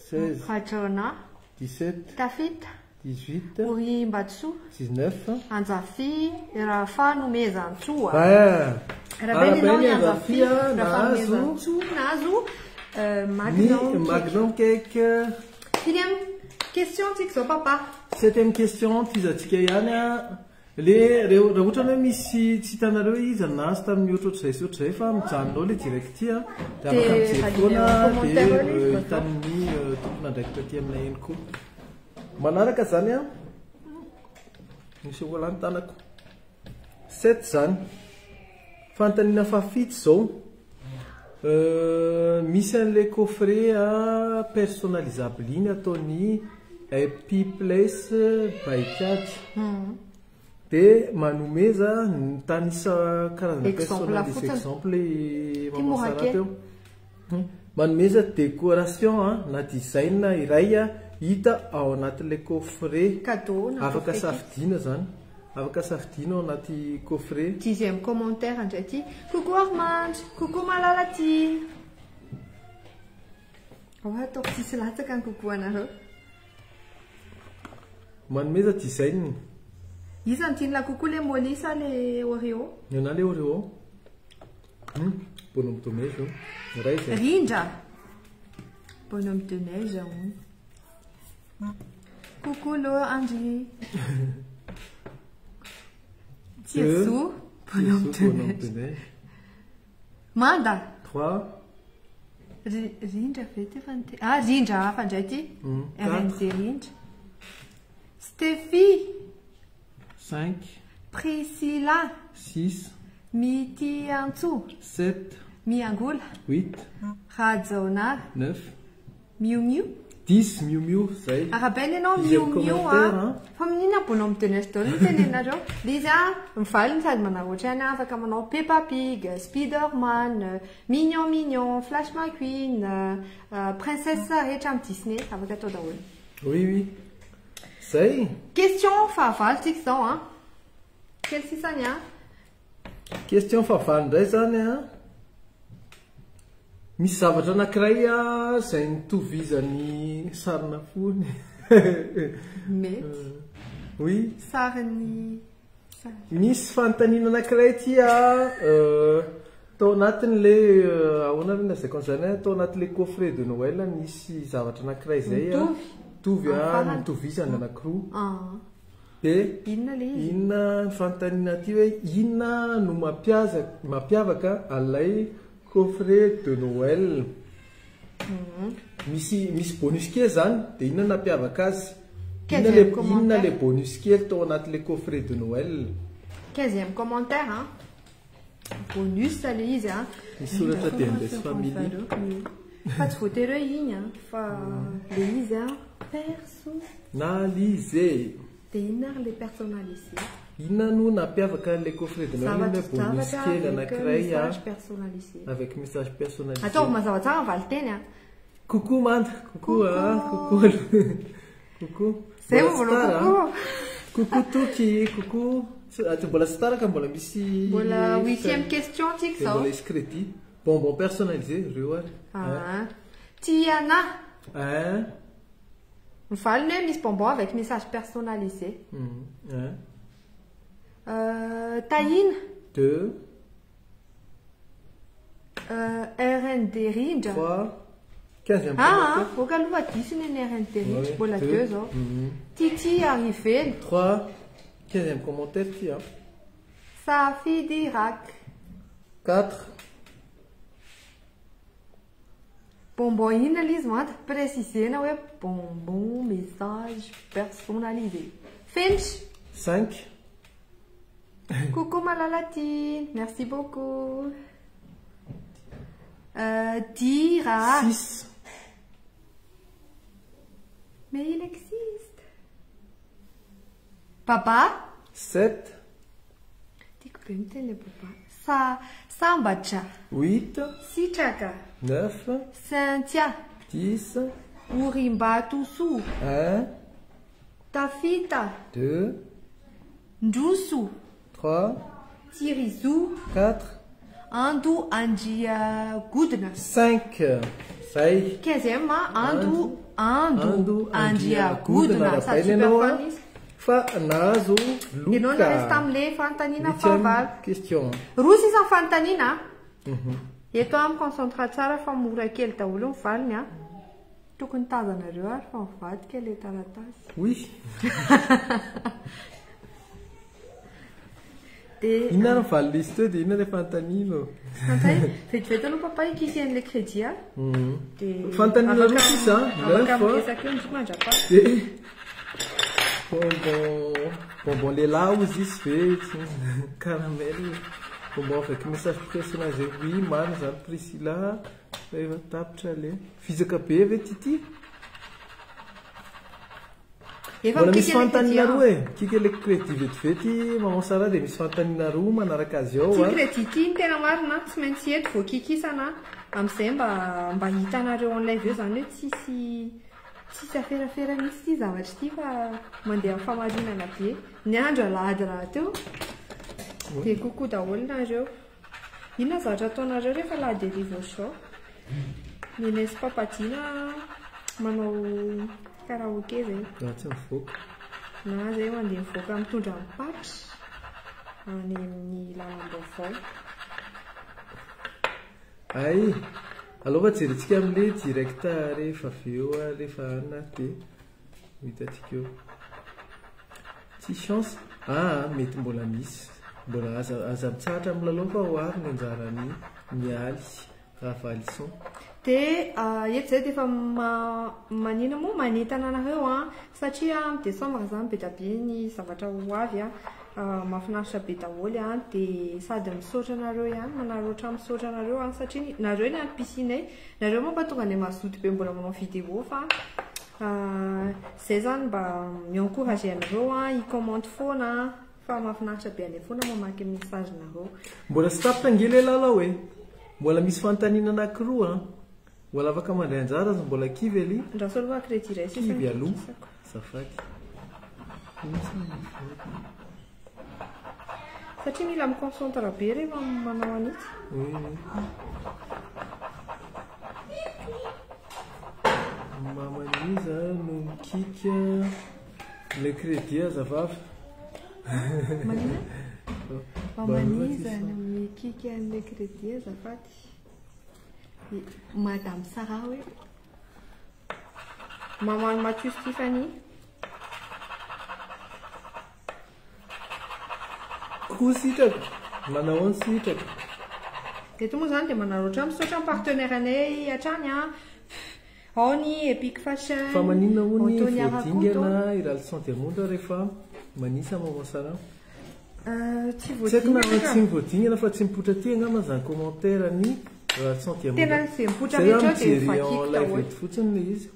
16. Rajaona. 17. Tafita. 18. Orimbatsoa. 19. Anjafy Rafa nomezantsoa. 20. Arahabaina ianao Arahabaina Anjafy Anjafy, a, Rafa nahazo nomezantsoa nahazo Ny Magnum cake. Magnum cake. Quatrième question tsika izao papa. Septième question tizantsika ihany a. Le reo raha ohatra hoe misy tsy hitanareo izy nahazo tamin'ny ohatrohatr'izay sy ohatr'izay fa mijanona ao le direct ity a. Dia afaka Dia mijery validé foana en dia commentaire eo ilay izy hitan'ny tompon'andraikitra aty aminay ihany koa. Manaraka izany a. Misy chocolat ny tanako. 7 izany. Fanontaniana fahafito izao. Misy an'ilay coffret a personnalisable iny ataon'ny Happy Place by Kiady. Dia manomeza mitanisa karazana Exemple personnalisé fotsiny. exemple i Ty Maman mora Sarah kely. teo. Manomeza décoration na design iray hita ao anatin'ilay coffret. Cadeau na Afaka coffret kely. safidiana zany. Afaka safidiana ao anaty coffret. Dixième commentaire indray ty. Coucou Armand, coucou Malala ty. Ao ataoko tsisy latsaka ny coucou anareo. Manomeza design. Iza no tian'la coucou le Molly sa le Oreo? Ny anahy le Oreo. Bonhomme de neige io. Iray zay. Rindra. Bonhomme de neige hono. Coucou Lo Andry. Tirzo. Bonhomme de Bonhomme neige. de neige. Manda. 3. Rindra ve ty efa nite- Ah, Rindra hafa indray ty. RND Rindra. Steffi. 5. Priscilla. 6. Mitiantso. 7. Miangola. 8. Rajaonary. 9. Miu Miu. 10. Miu Miu zay. Arahabaina ianao Dixième Miu Miu commentaire, a. hein. Fa maninona bonhomme de neige daholo no tenenareo? Le izy a, mivaly no sady manao ohatrany a, afaka manao Peppa Pig, Spider-Man, Mignon Mignon, Flash McQueen, princesse rehetra amin'ny Disney, afaka atao daholo. Oui, oui. Zay. Question fahavalo tsika izao a. Kely sisany a. Question fahavalo indray zany a. Misy zavatra anankiray a izay nitovizan'ny sarina fony. Mety. Oui. Sariny sary. Misy fanontaniana anankiray ty a, tao anatin'le, ahoana aloha lazaiko an'izany a, tao anatin'le coffret de Noël nisy zavatra anankiray izay a. Mitovy. Mitovy a, Amin'ny farany. nitovizany anankiroa. Ah. Dia Inona le izy? inona ny fanontaniana ty hoe inona no mampiavaka an'ilay coffret de Noël? Misy, misy bonus kely zany, dia inona no nampiavaka azy? Inona Quinzième le, inona commentaire. le bonus kely tao anatin'le coffret de Noël? 15e commentaire, hein. Bonus le izy, hein. Misy soratra dia Andes Family. Fa tsy voatery hoe iny, hein, fa le izy, hein, perso. Nalisé. Dia inona ary le personnalisé? Inona no nampiavaka an'ilay coffret de Noël? Zavatra Inona bonus zavatra kely avec anankiray, hein. message personnalisé. Avec message personnalisé. Ataovy mazava tsara ny valinteny, hein. Coucou Manda, coucou, hein, coucou. Coucou. Zay Mbola mbola tsy tara, coucou. hein. Coucou Toky, coucou. Tsy mbola tsy tara ka mbola misy Mbola huitième question tsika Dia izao. mbola hisy crédit. Bonbon personnalisé, ireo ary. Ah. Tiana. Un. Mivaliny hoe misy bonbon avec message personnalisé. Un. Tahina. 2. RND Rindra. 3. 15e Ah, commentaire. ah, oka aloha diso ny RND Rindra. Ouais, Mbola deux. 2 zao. Titi arrively. 3. 15e commentaire ty, hein. Safidy Rak. 4. Bonbon inona le izy manta? Précisena hoe bonbon message personnalisé. Fenitra. 5. Coucou Malalatine, merci beaucoup. Dira. 6. Mais il existe. Papa. 7. Tiako be miteny le papa. Sambatra. 8. Sitraka. 9. Cynthia. 10. Orimbatosoa. 1. Tafita. 2. Ndroso. 3. Tirizo. 4. Ando Andria Godina. 5. Zay. 15e, Ando, Ando, Ando Andria Andria Godina. Godina. Sady Arahabaina super ianao, fan a. izy. Fa nahazo Ianao loka. nahazo tamin'ilay fanontaniana Huitième fahavalo. question. Roa sisa ny fanontaniana. Eto aho miconcentre tsara fa mora kely daholo ny valiny, a. Tokony tazanareo ary fa mivadika ilay taratasy. Oui. Dia Inona ny valiny izy teo dia inona ilay fanontaniana? fanontaniana. Vetivety aloha papa hikiky an'ilay crédit, a. Dia Fanontaniana roa sisa, afaka neuf. miresaka eo ndry mandrapaha. Dia bonbon, bonbon lehilahy ozy izy ve? Tsy caramel. Bonbon avec message personnalisé. Oui, marina zany Priscilla. Efa tapitra le. Vizaka be ve ty ty? Efa Mbola misy mikiky ilay fanontaniana crédit, roa e. Mikiky ilay crédit vetivety Maman Sarah dia misy fanontaniana roa manaraka azy ao Ty a. crédit ty ny tena marina, tsy maintsy eto vao kikisana amin'izay mba mba hitanareo en live eo zany hoe tsisy tsisy aferafera mihitsy ity zavatra ity fa mandeha amin'ny famarinana be. Ny andro alahady rahateo dia coucou daholo nareo. Inona zavatra ataonareo rehefa alahady hariva ohatr'izao? Nenay sy Papa Dina manao karaoke zay. Raha tsy mivoaka. Na zay mandeha mivoaka mitondra ny patch any amin'ny lalam-baovao. Hay, aleo fa jerentsika amin'ilay direct rehefa avy eo rehefa anona dia ho hitantsika eo. Tsy chance. Ah, mety mbola misy. Mbola aza aza mitsahatra amin'ny lalao fa ho avy ny anjaran'i Mialy Ravalison. Dia eto izay dia efa manina moa manentana anareo an, satria amin'ny décembre izany be dia be ny zavatra ho avy an, mahafinaritra be daholo an, dia sady misaotra anareo ihany, manararaotra misaotra anareo an, satria nareo ny antom-pisianay, nareo mampatonga anay mazoto be mbola manao vidéo fa izay izany mba mi-encourager anareo an, hi-commente foana an, fa mahafinaritra be anay foana mamaky ny message-nareo. Mbola tsy tapitra ange ilay lalao e! Mbola misy fanontaniana anankiroa an! Mbola afaka mandray anjara aza mbola kivy aloha. Andraso aloha crédit iray sisa Kivy aloha. nikikisako. Azafady. Satria mila mi-concentre be rehefa manao an'itsy. Oui, oui. Maman'iza no mikiky le crédit azafady. Manina? Maman'iza no mikiky an'le crédit azafady. Madame Sarah hoe. Maman Mathieu Stéphanie. Koa sitraka, manao ahoana sitraka? Eto moa izany dia manararaotra misaotra ny partenaire anay hatrany an. Ao ny Epic Fashion. Fa maninona hono ny Antonia Rakoto. voadingana i Ralison Diamondra rehefa manisa Maman Sarah? Tsy Tsy haiko na voadingana. tsy voadingana fa tsy mipoitra aty angamba izany commentaire ny Ralison Diamondra. Tena izay mipoitra Zay aho rehetra eo dia mijery en vakiko live daholo. eto fotsiny ilay izy.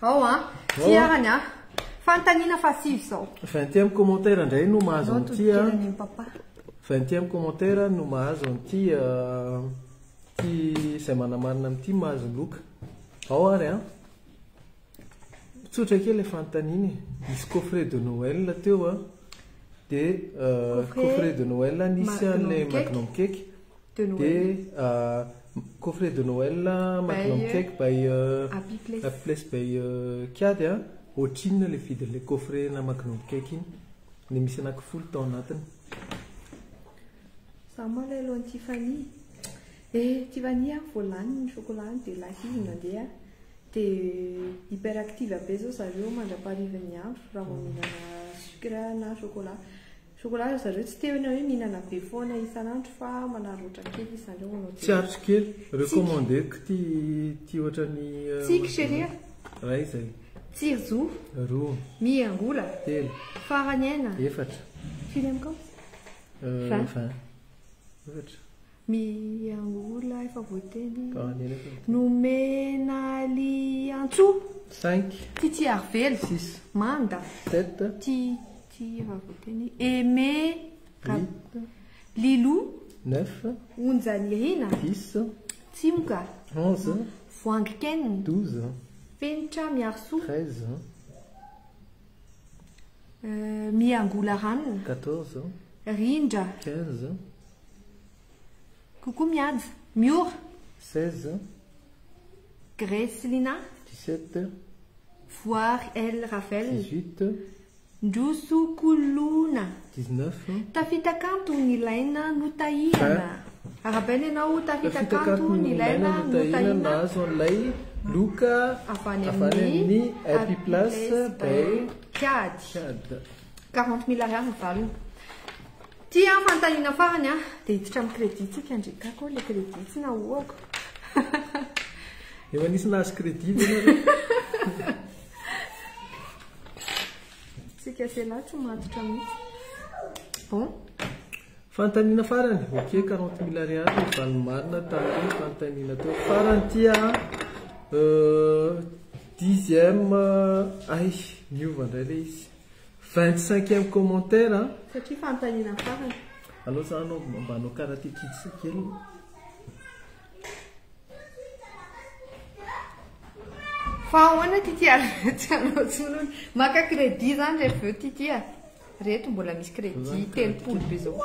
Ao an, ty arany an. Fanontaniana fahasivy izao. Vingtième commentaire indray no mahazo Zao an'ity todikely an. any amin'i papa. Vingtième commentaire no mahazo an'ity ty izay manamarina amin'ity mahazo loka. Ao ary an. Tsotra kely ilay fanontaniana e. Nisy coffret de Noël teo an. Dia coffret de Noël nisy an'ilay Magnum Cake. De Noël. Dia coffret de Noël Magnum Cake by Happy Place. Happy Place by Kiady an. Ohatrinona ilay vidin'ilay coffret na Magnum Cake iny? Ilay misy anankifolo tao anatiny. Za malahelo an'i Tiffany. Eh, Tiffany an, vao lany ny chocolat-ny dia lasa izy nandeha. Dia hyperactive be zao zareo mandra-paharivan'ny andro raha vao mihinana sucre na chocolat. Chocolat ry zareo tsy tena hoe mihinana be foana isan'andro fa manararaotra kely zareo manao Tsy aritro kely, recommandeko ty ty ohatran'ny Tsiky chérie a. Ray izay. Tsirijo. Roa. Miangola. Telo. Faraniaina. Efatra. Firy amin'ny kaonty? Vingt. Vingt. Efatra. Miangola efa voateny. Faraniaina efa voateny. Nomenaliantsoa. Cinq. Titiarivelo. Six. Manda. Sept. Ti ti efa voateny. Aimé. Huit. Lilou. Neuf. Onjanirina. Dix. Tsimoka. 11. Voangiken. 12. Fenitra Miarisoa. 13. Miangola ranona. 14. Rindra. 15. Coucou Miaja. Miora. 16. Grace Lina. 17. Voary El Ravel. 18. Ndroso Kolona. 19. Tafita kanto nilaina notahina. Arahabaina ianao tafita kanto nilaina notahina. Nahazo an'ilay loka Avy any avy any amin'ny amin'ny Happy Place by Kiady. Kiady. 40 mille ariary ny valiny. Ty an fanontaniana farany an, dia hiditra amin'ny crédit tsika ndrekako le crédit tsy nahoako. Efa nisy nahazo crédit ve nareo? Tsika sela tsy matotra mihitsy. Bon. Fanontaniana farany, ok, 40 mille ariary ny valiny marina tamin'ny fanontaniana teo. Farany ty an, Dixième, ay, niova indray ilay izy. Vingt-cinquième commentaire an. Satria fanontaniana farany. Aleo za hanao mba hanao karate kids kely. Fa ahoana Titi a? Tsy hanao intsony hono. Maka crédit zany rehefa avy eo Titi a. Reto mbola misy crédit 30 be zao.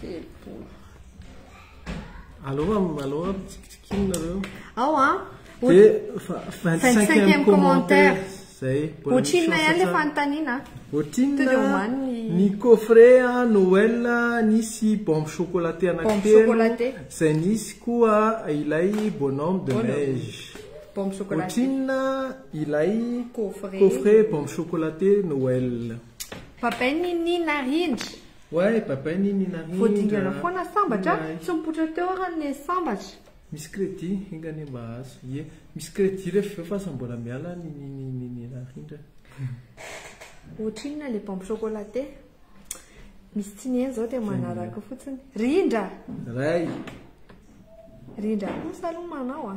30. Aleo aleo tsikitsikiana nareo. Ao an. Dia 25e commentaire. Zay. Ohatrinona ihany ilay fanontaniana? Ohatrinona ny coffret Noël nisy bombe chocolaté anankitelo izay nisy koa ilay bonhomme de neige. Bombe chocolaté. Ohatrinona ilay coffret bombe chocolaté Noël. Babay Nini Narindra. Ouais, Babay Nini Narindra. Voadingana foana sambatra, tsy mipoitra teo ary ny sambatra. Misy crédit, enga anie mba azo. Ie, misy crédit rehefa avy eo fa aza mbola miala ny Nini Narindra. Ohatrinona ilay bombe chocolaté? Misy tsy nihaino izao dia manaraka fotsiny. Rindra! Ray. Rindra kosa aloha manao a.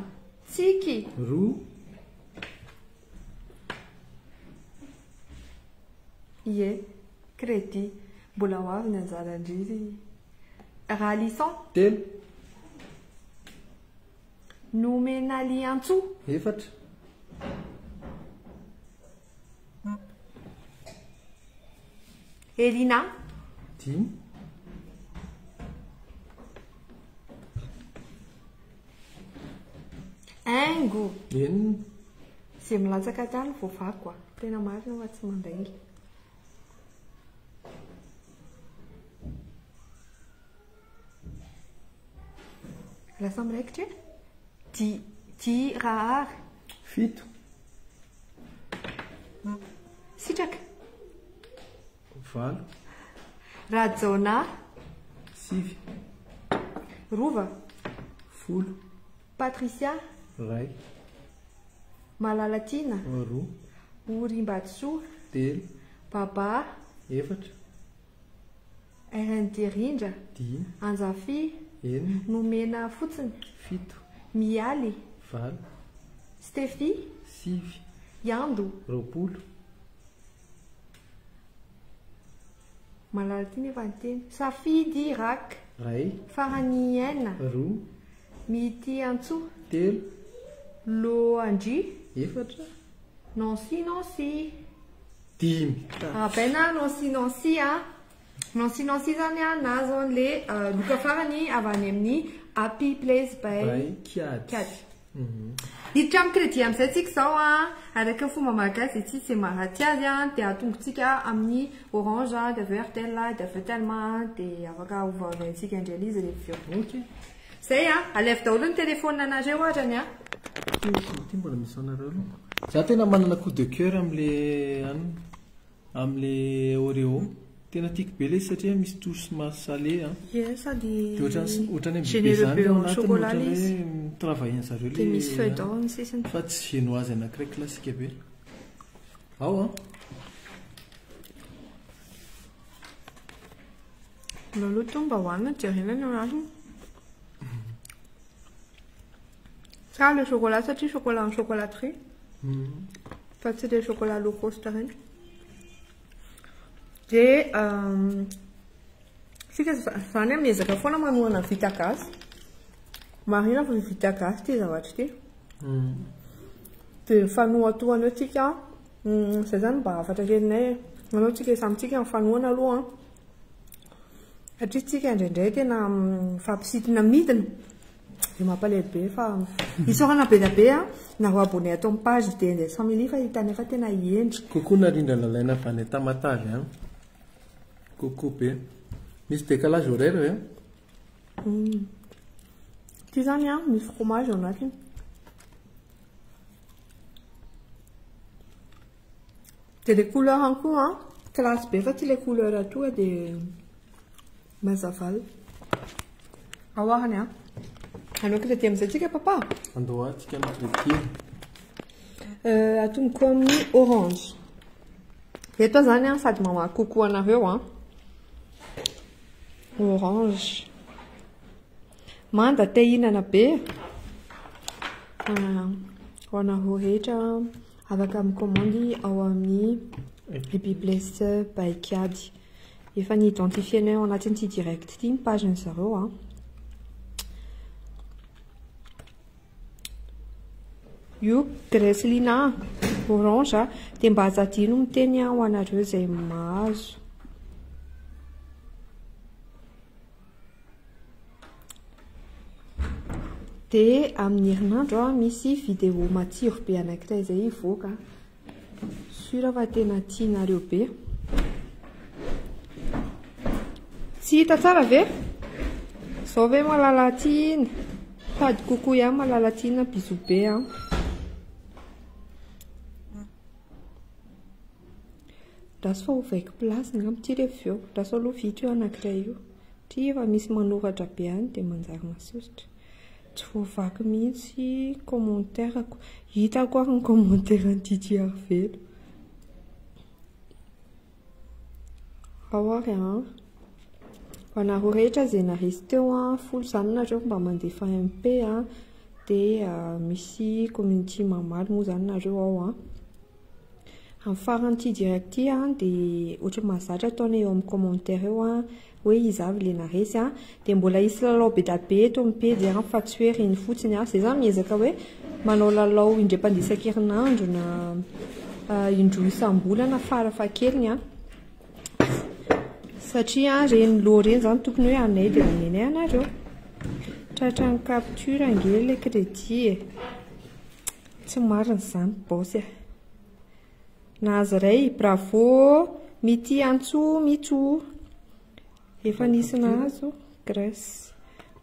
Tsiky. Roa. Ie, crédit. Mbola ho avy ny anjaran-dry Ralison. Telo. Nomenaliantsoa. Efatra. Elina. Dimy. Haingo. Enina. Izay milatsaka hatrany voavako a. Tena marina fa tsy mandainga. Lasa miraikitra e. Di, di rahary. Fito. Sitraka. Valo. Rajaonah. Sivy. Rova. Folo. Patricia. Ray. Malalatiana. Roa. Orimbatosoa. Telo. Baba. Efatra. RND Rindra. Dimy. Anjafy. Enina. Nomena fotsiny. Fito. Mialy. Valo. Stefy. Sivy. Iando. 20. Malala ty nefa ny teny. Safidy Rak. Ray. Farany aina. Roa. Mitiantsoa. Telo. Loandry. Efatra. Nancy Nancy. Dimy. Arahabaina Nancy Nancy a. Nancy Nancy zany a nahazo an'le loka farany avy any amin'ny Happy Place by By Kiady. Kiady. Hiditra amin'ny crédit amin'izay tsika izao a, araka ny fomba malagasy dia tsisy izay maharatsy azy a, dia atongotsika amin'ny Orange dia avy eo Airtel dia avy eo Telma dia afaka hovaovaintsika indray ilay izy rehefa avy eo. Ok. Izay a, alaivo daholo ny téléphone anareo arany a. Ity mbola misy anareo aloha. Za tena manana coup de cœur amin'le anona, amin'le Oreo. Tena tiako be ilay izy satria misy touche somary salé a. Ie, sady Dia ohatrany ohatrany hoe généreux be zany be ao en anatiny, chocolat ohatrany ilay izy. hoe mi-travailler an'zareo Dia ilay misy feuille d'or ny sisiny. Fa tsy génoise anankiray classique be. Ao an. Aleo aloha tonga mba hohanina jerena ny ao anatiny. Tsara ilay chocolat satria chocolat en chocolaterie. Fa tsy ilay chocolat low cost ireny. Dia isika zany miezaka foana manohana ny vita gasy. Marina fa vita gasy ity zavatra ity. Dia mifanohatohana eo tsika. Izay zany mba hafatra kelinay. Aleo tsika samy tsika mifanohana aloha an. Satria tsika indraindray tena mifampisintona midina. Dia mampalahelo be fa isaorana be dia be an. Nareo abonné ato amin'ny page dia Ndeso Family fa hitanay fa tena hendry. Coucou Narindra Lalaina avy any Tamatave an. Coucou be. Misy décalage horaire ve? Ity zany an, misy fromage ao anatiny. Dia ilay couleur ihany koa an, classe be fa tsy ilay couleur tonga dia mazava. Ao arany an. Hanao crédit amin'izay tsika papa? Andao atsika ny crédit. Atomboka amin'ny orange. Eto aho zany an, sady mamaky kokoa anareo an. Orange. Manda te hihinana be. Ho anareo rehetra afaka mikaomandy ao amin'ny Happy Place by Kiady. Efa ni-identifier-nay ao anatin'ity direct ity ny page-ny zareo a. Io Grace Lina orange a, dia mba aza adino miteny ho anareo izay mahazo. Dia amin'ny herinandro misy vidéo matsiro be anankiray izay hivoaka. Sûr fa tena tianareo be. Tsy hita tsara ve? Zao ve Malala-tiana? Sady coucou ihany Malala-tiana, bisous be an. Andraso fa ovaiko place angamba ity rehefa avy eo. Andraso aloha vita io anankiray io. Satria efa misy manoratra be any dia manjary masosotra. Tsy voavaky mihitsy commentaire-ko. Hitako ary ny commentaire-n'i Didi Arivelo. Ao ary an. Ho anareo rehetra izay naresy teo an, folo izany nareo mba mandefa MP an, dia misy community mamaly moa izany nareo ao an. Amin'ny faran'ity direct ity an, dia ohatran'ny mahazatra ataonay eo amin'ny commentaire eo an, hoe iza avy ilay naresy an. Dia mbola hisy lalao be dia be eto amin'ny pejy an, fa tsy hoe ireny fotsiny an. Izay izany miezaka hoe manao lalao indray mpandeha isan-kerinandro na indroa isam-bolana farafahakeliny an. Satria ireny lot ireny izany tokony hoe anay dia omenay anareo. Tratran'ny capture ange ilay crédit e. Tsy marina izany boss a. Nahazo iray, bravo Mity Antso Mitso. Efa nisy nahazo, Grèce.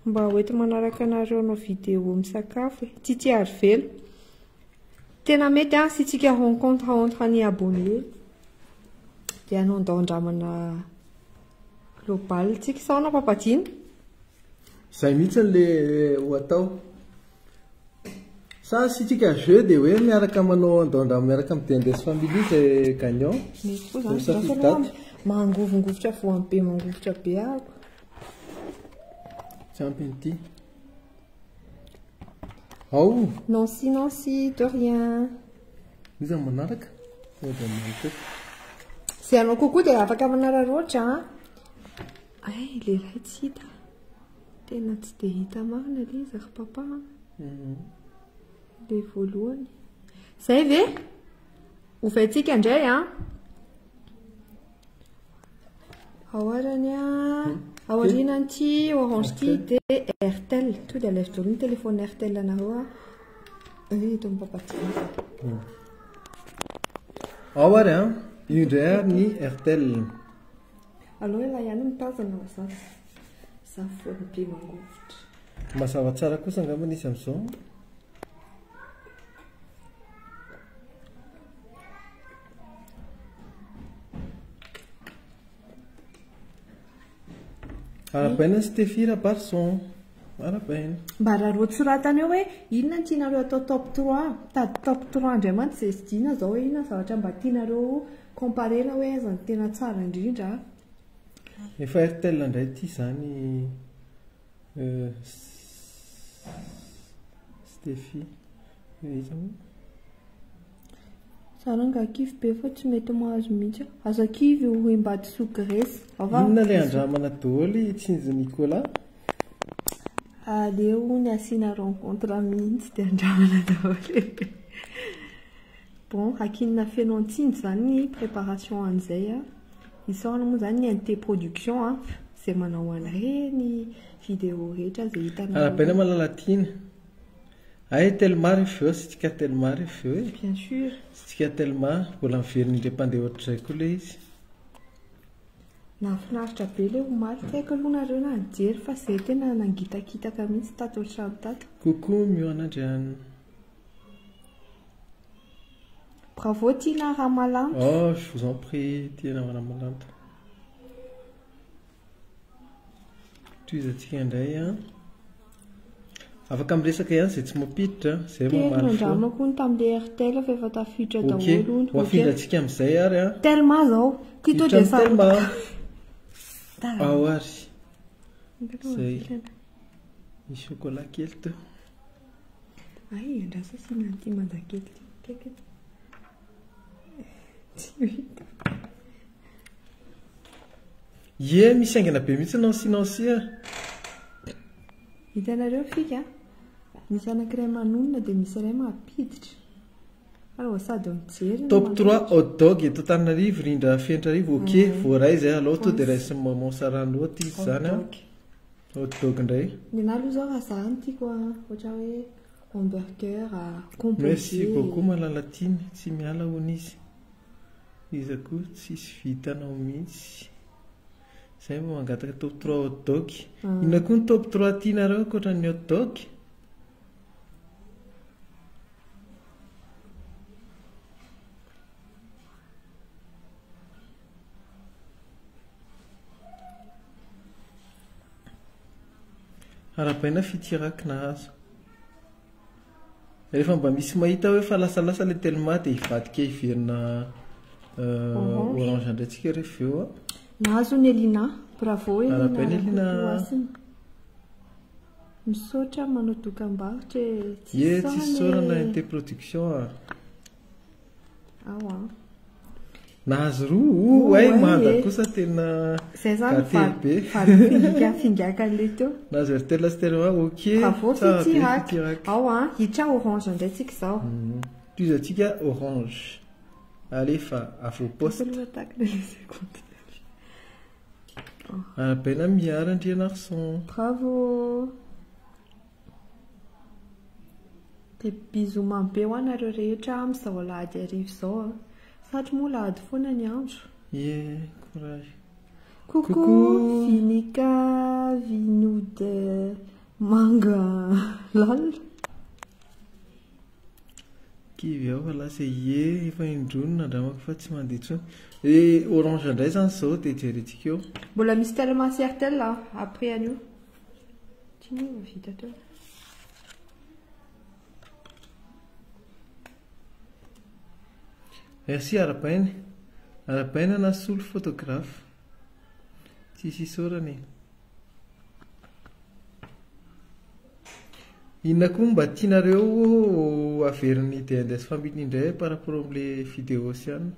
Mba ho enti-manaraka anareo hanao vidéo misakafo e. Titi Arivelo. Tena mety an, asiantsika rencontre entre ny abonnés. Dia hanao andao andramana global tsika. Sa ahoana Papa Dina? Izay mihitsy le ho atao. Sa asiantsika jeu dia hoe miaraka manao andao andramo miaraka amin'ny DNDS Family izay gagnant. Mety koa izany. Misafidy Lasa aloha daty. mangovingovitra voany be mangovitra be ahako. Tsy ampy an'ity. Ao. Nancy Nancy, de rien. Iza no manaraka? Sao dia mantefa. Izay hanao kokoa dia afaka manararaotra an. Ay, lehilahy tsy hita. Tena tsy dia hita marina ilay izy ry papa a. Ilay voalohany. Izay ve? Ovaintsika indray an. Ao arany an. Ao aorianan'ity orange ity dia Airtel. Tonga dia alaivo daholo ny téléphone Airtel anareo an. Eh, eto amin'ny papa ty. Ao ary an. Io indray ary ny Airtel. Aleo ialahy ihany mitazana fa za za voan'ny be mangovitra. Mazava tsara kosa angamba izy amin'izao. Arahabaina Stéphie Rabarison. Arahabaina. Mba rarao soratana eo hoe inona no tianareo atao top trois. Mitady top trois indray mantsy izay sy Dina izao hoe inona ny zavatra mba tianareo Comparena hoe aiza no tena tsara indrindra a. Efa Airtel indray ity izany Stephie. Iza moa? Za rangahy kivy be fa tsy mety mahazo mihitsy aho. Aza kivy hoy Mbatosoa Grace. Au revoir. Inona ilay andramana daholo Tsinjo Nicolas? Aleo ny asiana rencontre mihitsy dia andramana daholo e. Bon, akinina feno antsinjo izany ny préparation an'izay a. Isaorana moa izany ny NT Production a, izay manao an'ireny vidéo rehetra izay hitanareo. Arahabaina Malalatiana. Hay Telma ry feo sy tsika Telma ry feo e. Bien sûr. Sy tsika Telma, mbola miverina indray mpandeha ohatr'izay koa ilay izy. Nahafinaritra be ilay omaly, tsy haiko aloha nareo na nijery fa izay tena nangitakitaka mihitsy tato an-trano tato. Coucou Miona Andriana. Bravo Tiana Ramalanto. Oh, je vous en prie, Tiana Ramalanto. Tohizantsika indray an. Afaka miresaka ihany izay tsy mampiditra, izay Telo mamaly foana. nandramako hono tamin'ilay Airtel fa efa tafiditra Ok, daholo hono. ho afindrantsika amin'izay ary an. Telma zao. Kito Hiditra dia amin'ny Telma. sarotaka. Ao ary. Izay. Misy chocolat kely teo. Ay, andraso asiana an'ity manjakely ity akaiky eto. Tsy ho hita. Ie, misy haingana be mihitsy Nancy Nancy a. Hitanareo ny fika? Misy anankiray manonona dia misy iray mampiditra. Fa raha vao sady mijery no Top 3 mampiditra. hot dog eto Antananarivo, Rindra Fentrarivo, ok, voaray izay, alao to dia raisin'i maman Sarah note izy Hot izany a. dog. Hot dog indray. Ny anahy aloha izao raha za no tiako a, ohatra hoe hamburger composé. Merci beaucoup Malalatiana, tsy miala hono izy. Iza koa tsisy vitanao mihitsy. Zay mba mangataka top 3 hot dog. Inona koa ny top 3 tianareo ankoatran'ny hot dog? Arahabaina Fitiraky nahazo. Rehefa mba misy mahita hoe fa lasalasa ilay Telma dia hivadika hiverina orange indray tsika rehefa avy eo. Nahazo ny Elina. Bravo Elina. Arahabaina Elina. Rakotohasina. Misaotra manao dokam-barotra e. Tsisy Ye, tsisy saorana saorana e. NT Production a. Ao an. Nahazo roa, oh, Oh, ay, ay, manda eh. kosa tena Zay zany gately be. valo fingaka an'ilay teo. Nahazo Airtel sy Telma, ok. Bravo Tsara be Fitiraky. Fitiraky. Ao an, hiditra orange indray tsika izao. Tohizantsika orange. Alefa, à vos postes. Aloha takina ilay seconde. Arahabaina Miara Andrianarison. Bravo. Dia bisous mamy be ho anareo rehetra amin'izao alahady hariva izao a. Satry moa alahady foana ny andro. Ie, courage. Coucou, Coucou. Vinika Vinod Manga Lal. Kivy aho fa lasa ie, efa indroa no nandramako fa tsy mandeha intsony. Eh, orange indray zany izao dia jerentsika eo. Mbola misy Telma sy Airtel a, après an'io. Tsy moa vita teo. Merci Arabaina. Arabaina nasolo photographe. Tsisy isaorana e. Inona koa mba tianareo averin'ny D&S Family indray par rapport amin'ilay vidéo sy anona.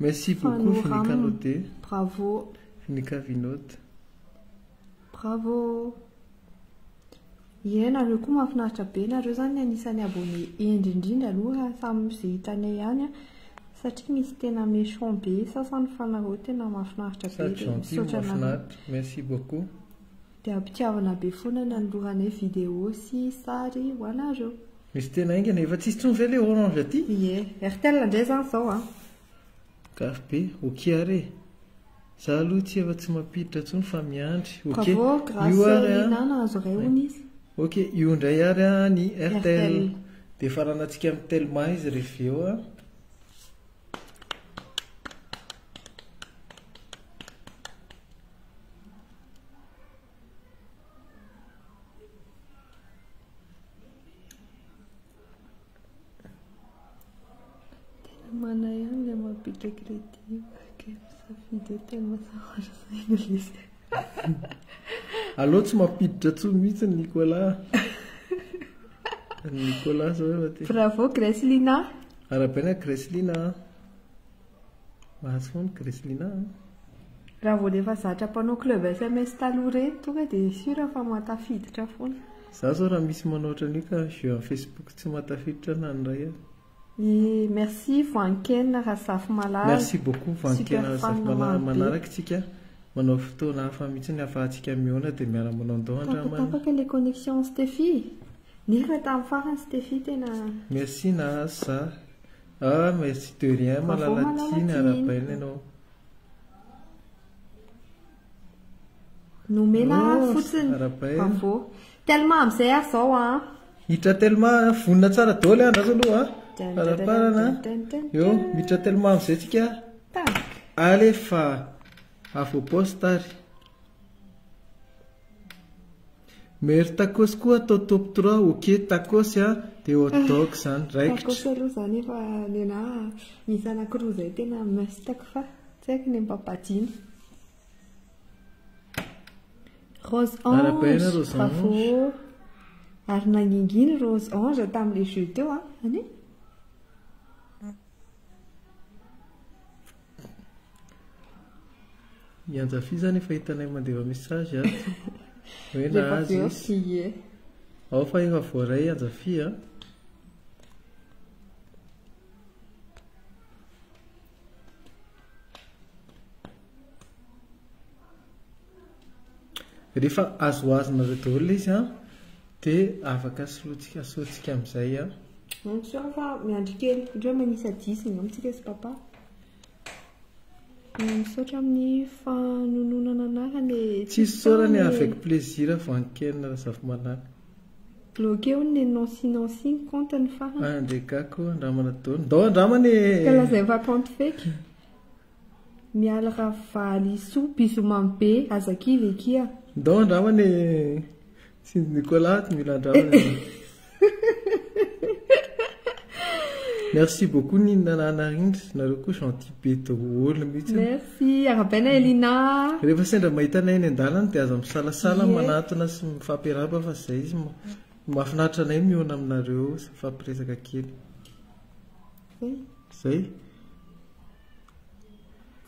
Merci beaucoup Fanoram. Finika Node. Bravo. Finika Vinod. Bravo. Ie, nareo koa mahafinaritra be nareo zany anisan'ny abonné hendry indrindra aloha samy izay hitanay ihany a. Satria misy tena méchant be sasany fa nareo tena mahafinaritra be. Sady dia gentil misaotra anareo. mahafinaritra. Merci beaucoup. Dia ampitiavana be foana ny anoloranay vidéo sy sary ho anareo. Misy tena haingana efa tsisy intsony ve ilay orange aty? Ie, Airtel indray zany izao a. Gafy be, ok ary e. Za aloha tsy efa tsy mampiditra intsony fa miandry. Ok. Bravo, grâce Io ary a. Lina nahazo iray hono izy. Ok, io indray ary a ny Airtel. Airtel. Dia faranantsika amin'ny Telma izy rehefa avy eo a. Tena mana ihany ilay mampiditra crédit ok, misafidy eo Telma zavatra saina ilay izy. Aleo tsy mampiditra intsony mihitsy ny Nicolas. Nicolas zao efa te. Bravo Grace Lina. Arahabaina Grace Lina. Mahazo foana Grace Lina. Raha vao efa zatra mpanao club SMS taloha ireny tonga dia sûr fa mahatafiditra foana. Za zao raha misy manao ohatran'io ka jeu amin'ny Facebook tsy mahatafiditra na ny ray aza. Et merci Voankena Razafimalala. Merci beaucoup Voankena Super fan Razafimalala. mamy be. Manaraka tsika manao fotoana hafa mihitsy ny ahafahantsika mihaona dia miara-manao andao andramana. Tapatapaka ilay connexion Stéphie. Nefa tamin'ny farany Stéphie tena Merci nahazo za. Ah, merci de rien Bravo, Malala Tiana, Malala arahabaina ianao. Nomena Oh, fotsiny. arahabaina. Bravo. Telma amin'izay ary izao a. Hiditra Telma vonona tsara daholo a, andraso aloha a. Dun, dun, Faraparana. dun, dun, dun, Eo, dun. miditra Telma amin'izay tsika. Tak. Alefa. À vos postes ary. Meilleur tacos koa atao top 3, ok, tacos a, dia hot dog zany, raikitra. Tacos aloha zany efa ny anahy misy anankiroa izay tena must-ko fa tsy haiko ny ampapadina. Rose Ange, Arahabaina Rose bravo. Ange. Ary nangingina Rose Ange tamin'ilay jeu teo an. Any? I Anjafy zany efa hitanay mandefa message ato. Hoe nahazo izy. Ie. Ao fa efa voaray Anjafy a. Rehefa azoazonareo daholo ilay izy an, dia afaka solointsika asontsika amin'izay an. Misaotra fa miandry kely, ohatra hoe manisa diso angamba tsika sy papa. Misaotra amin'ny fanononana anarana e. Tsisy isaorana e, avec plaisir Vanken Razafimanana. Bloqué hono ny Nancy Nancy ny compte-ny farany. Andregako andramana daholo. Ndao andramana e! Ka lazainy fa compte fake. Mialy Ravalisoa, bisous mamy be, aza kivy akia. Ndao andramana e! Tsinjo Nicolas ato mila andramana e. Merci beaucoup Nina Nanarindra, nareo koa gentil be daholo mihitsy. Merci, arahabaina Elina. Rehefa sendra mahita anay eny an-dalana dia aza misalasala manatona sy mifampiarahaba fa izay izy mahafinaritra anay mihaona aminareo sy mifampiresaka kely. Zay.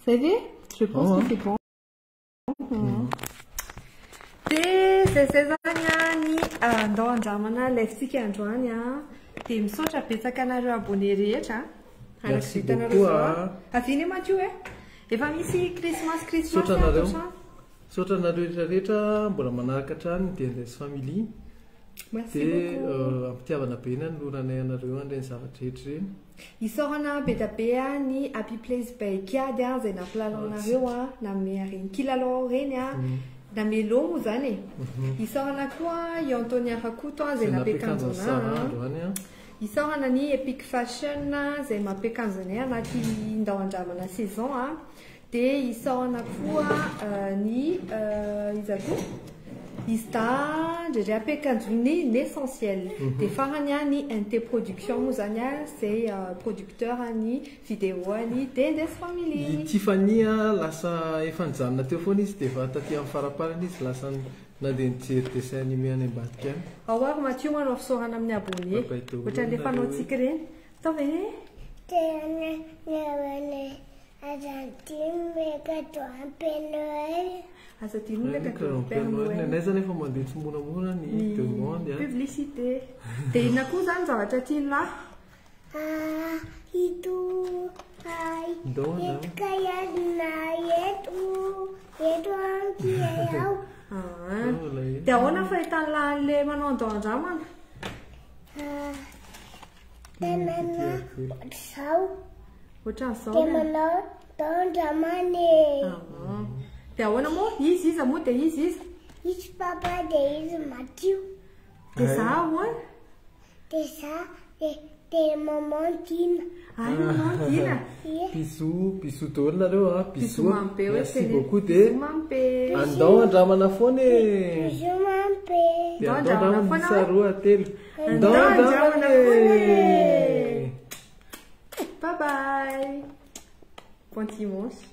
Zay ve? Je pense que c'est bon. Dia zay zay zany a ny andao andramana live-tsika androany a. Dia misaotra betsaka anareo abonné rehetra. Merci beaucoup a. Avy iny Mathieu e. Efa misy Christmas Christmas. Misaotra anareo. Misaotra anareo rehetra rehetra mbola manaraka hatrany ny DNS Family. Merci Dia beaucoup. ampitiavana be ny anoloranay anareo an'ireny zavatra rehetra ireny. Isaorana be dia be ny Happy Place by Kiady izay nampilalao anareo, nanome ireny kilalao ireny, nanome lot moa izany e. Isaorana koa i Antonia Rakoto izay nampiakanjo anahy. Isaorana ny Epic Fashion izay mampiakanjo anay anaty Ndao Andramana saison. Dia isaorana koa ny iza koa? Izy da indraindray ampiakanjoin'ny l'essentiel. Dia farany ny NT Production moa izany izay producteur ny vidéo ny Dendes Family. I Tiffany lasa efa nijanona teo foana izy dia efa taty amin'ny faraparany izy lasa nandeha nijery dessin animé any ambadika any. Ao ary Mathieu manao fisaorana amin'ny abonné. Bye bye daholo Ohatran'ilay nareo fanaontsika e. ireny. Atao ve? Tena aza adino le cadeau an'i Père Noël. Aza adino le Ny cadeau cadeau an'i Père Père Noël. Noël. Ny anay zany efa mandeha tsy moramora ny Ny demande a. publicité. Dia inona koa izany zavatra tian'lah? Ah, ito, ah, Ndao andao. eto kayana eto, eto ankiay ao. Ah. Ndao ilay- Dia ahoana fahitan'lah an'ilay manao andao andramana? Ah, tanana ohatr'izao. Ohatran'izao Dia ve? manao ndao andramana e. Ah. Dia ahoana moa? Izy iza moa dia izy iza? Izy papa dia izy Mathieu. Dia za ahoana? Dia za dia dia maman Dina. Ay, maman Dina. Ie. Bisous, bisous daholo nareo a. Bisous Bisous. mamy be hoe Merci tena. beaucoup dia Bisous mamy be. andao andramana foana e. Bisous mamy be. Dia Andao andao andramana andramana foana isa hoe. roa telo. Andao Andao andramana andramana foana e. e. Bye bye. Bon dimanche.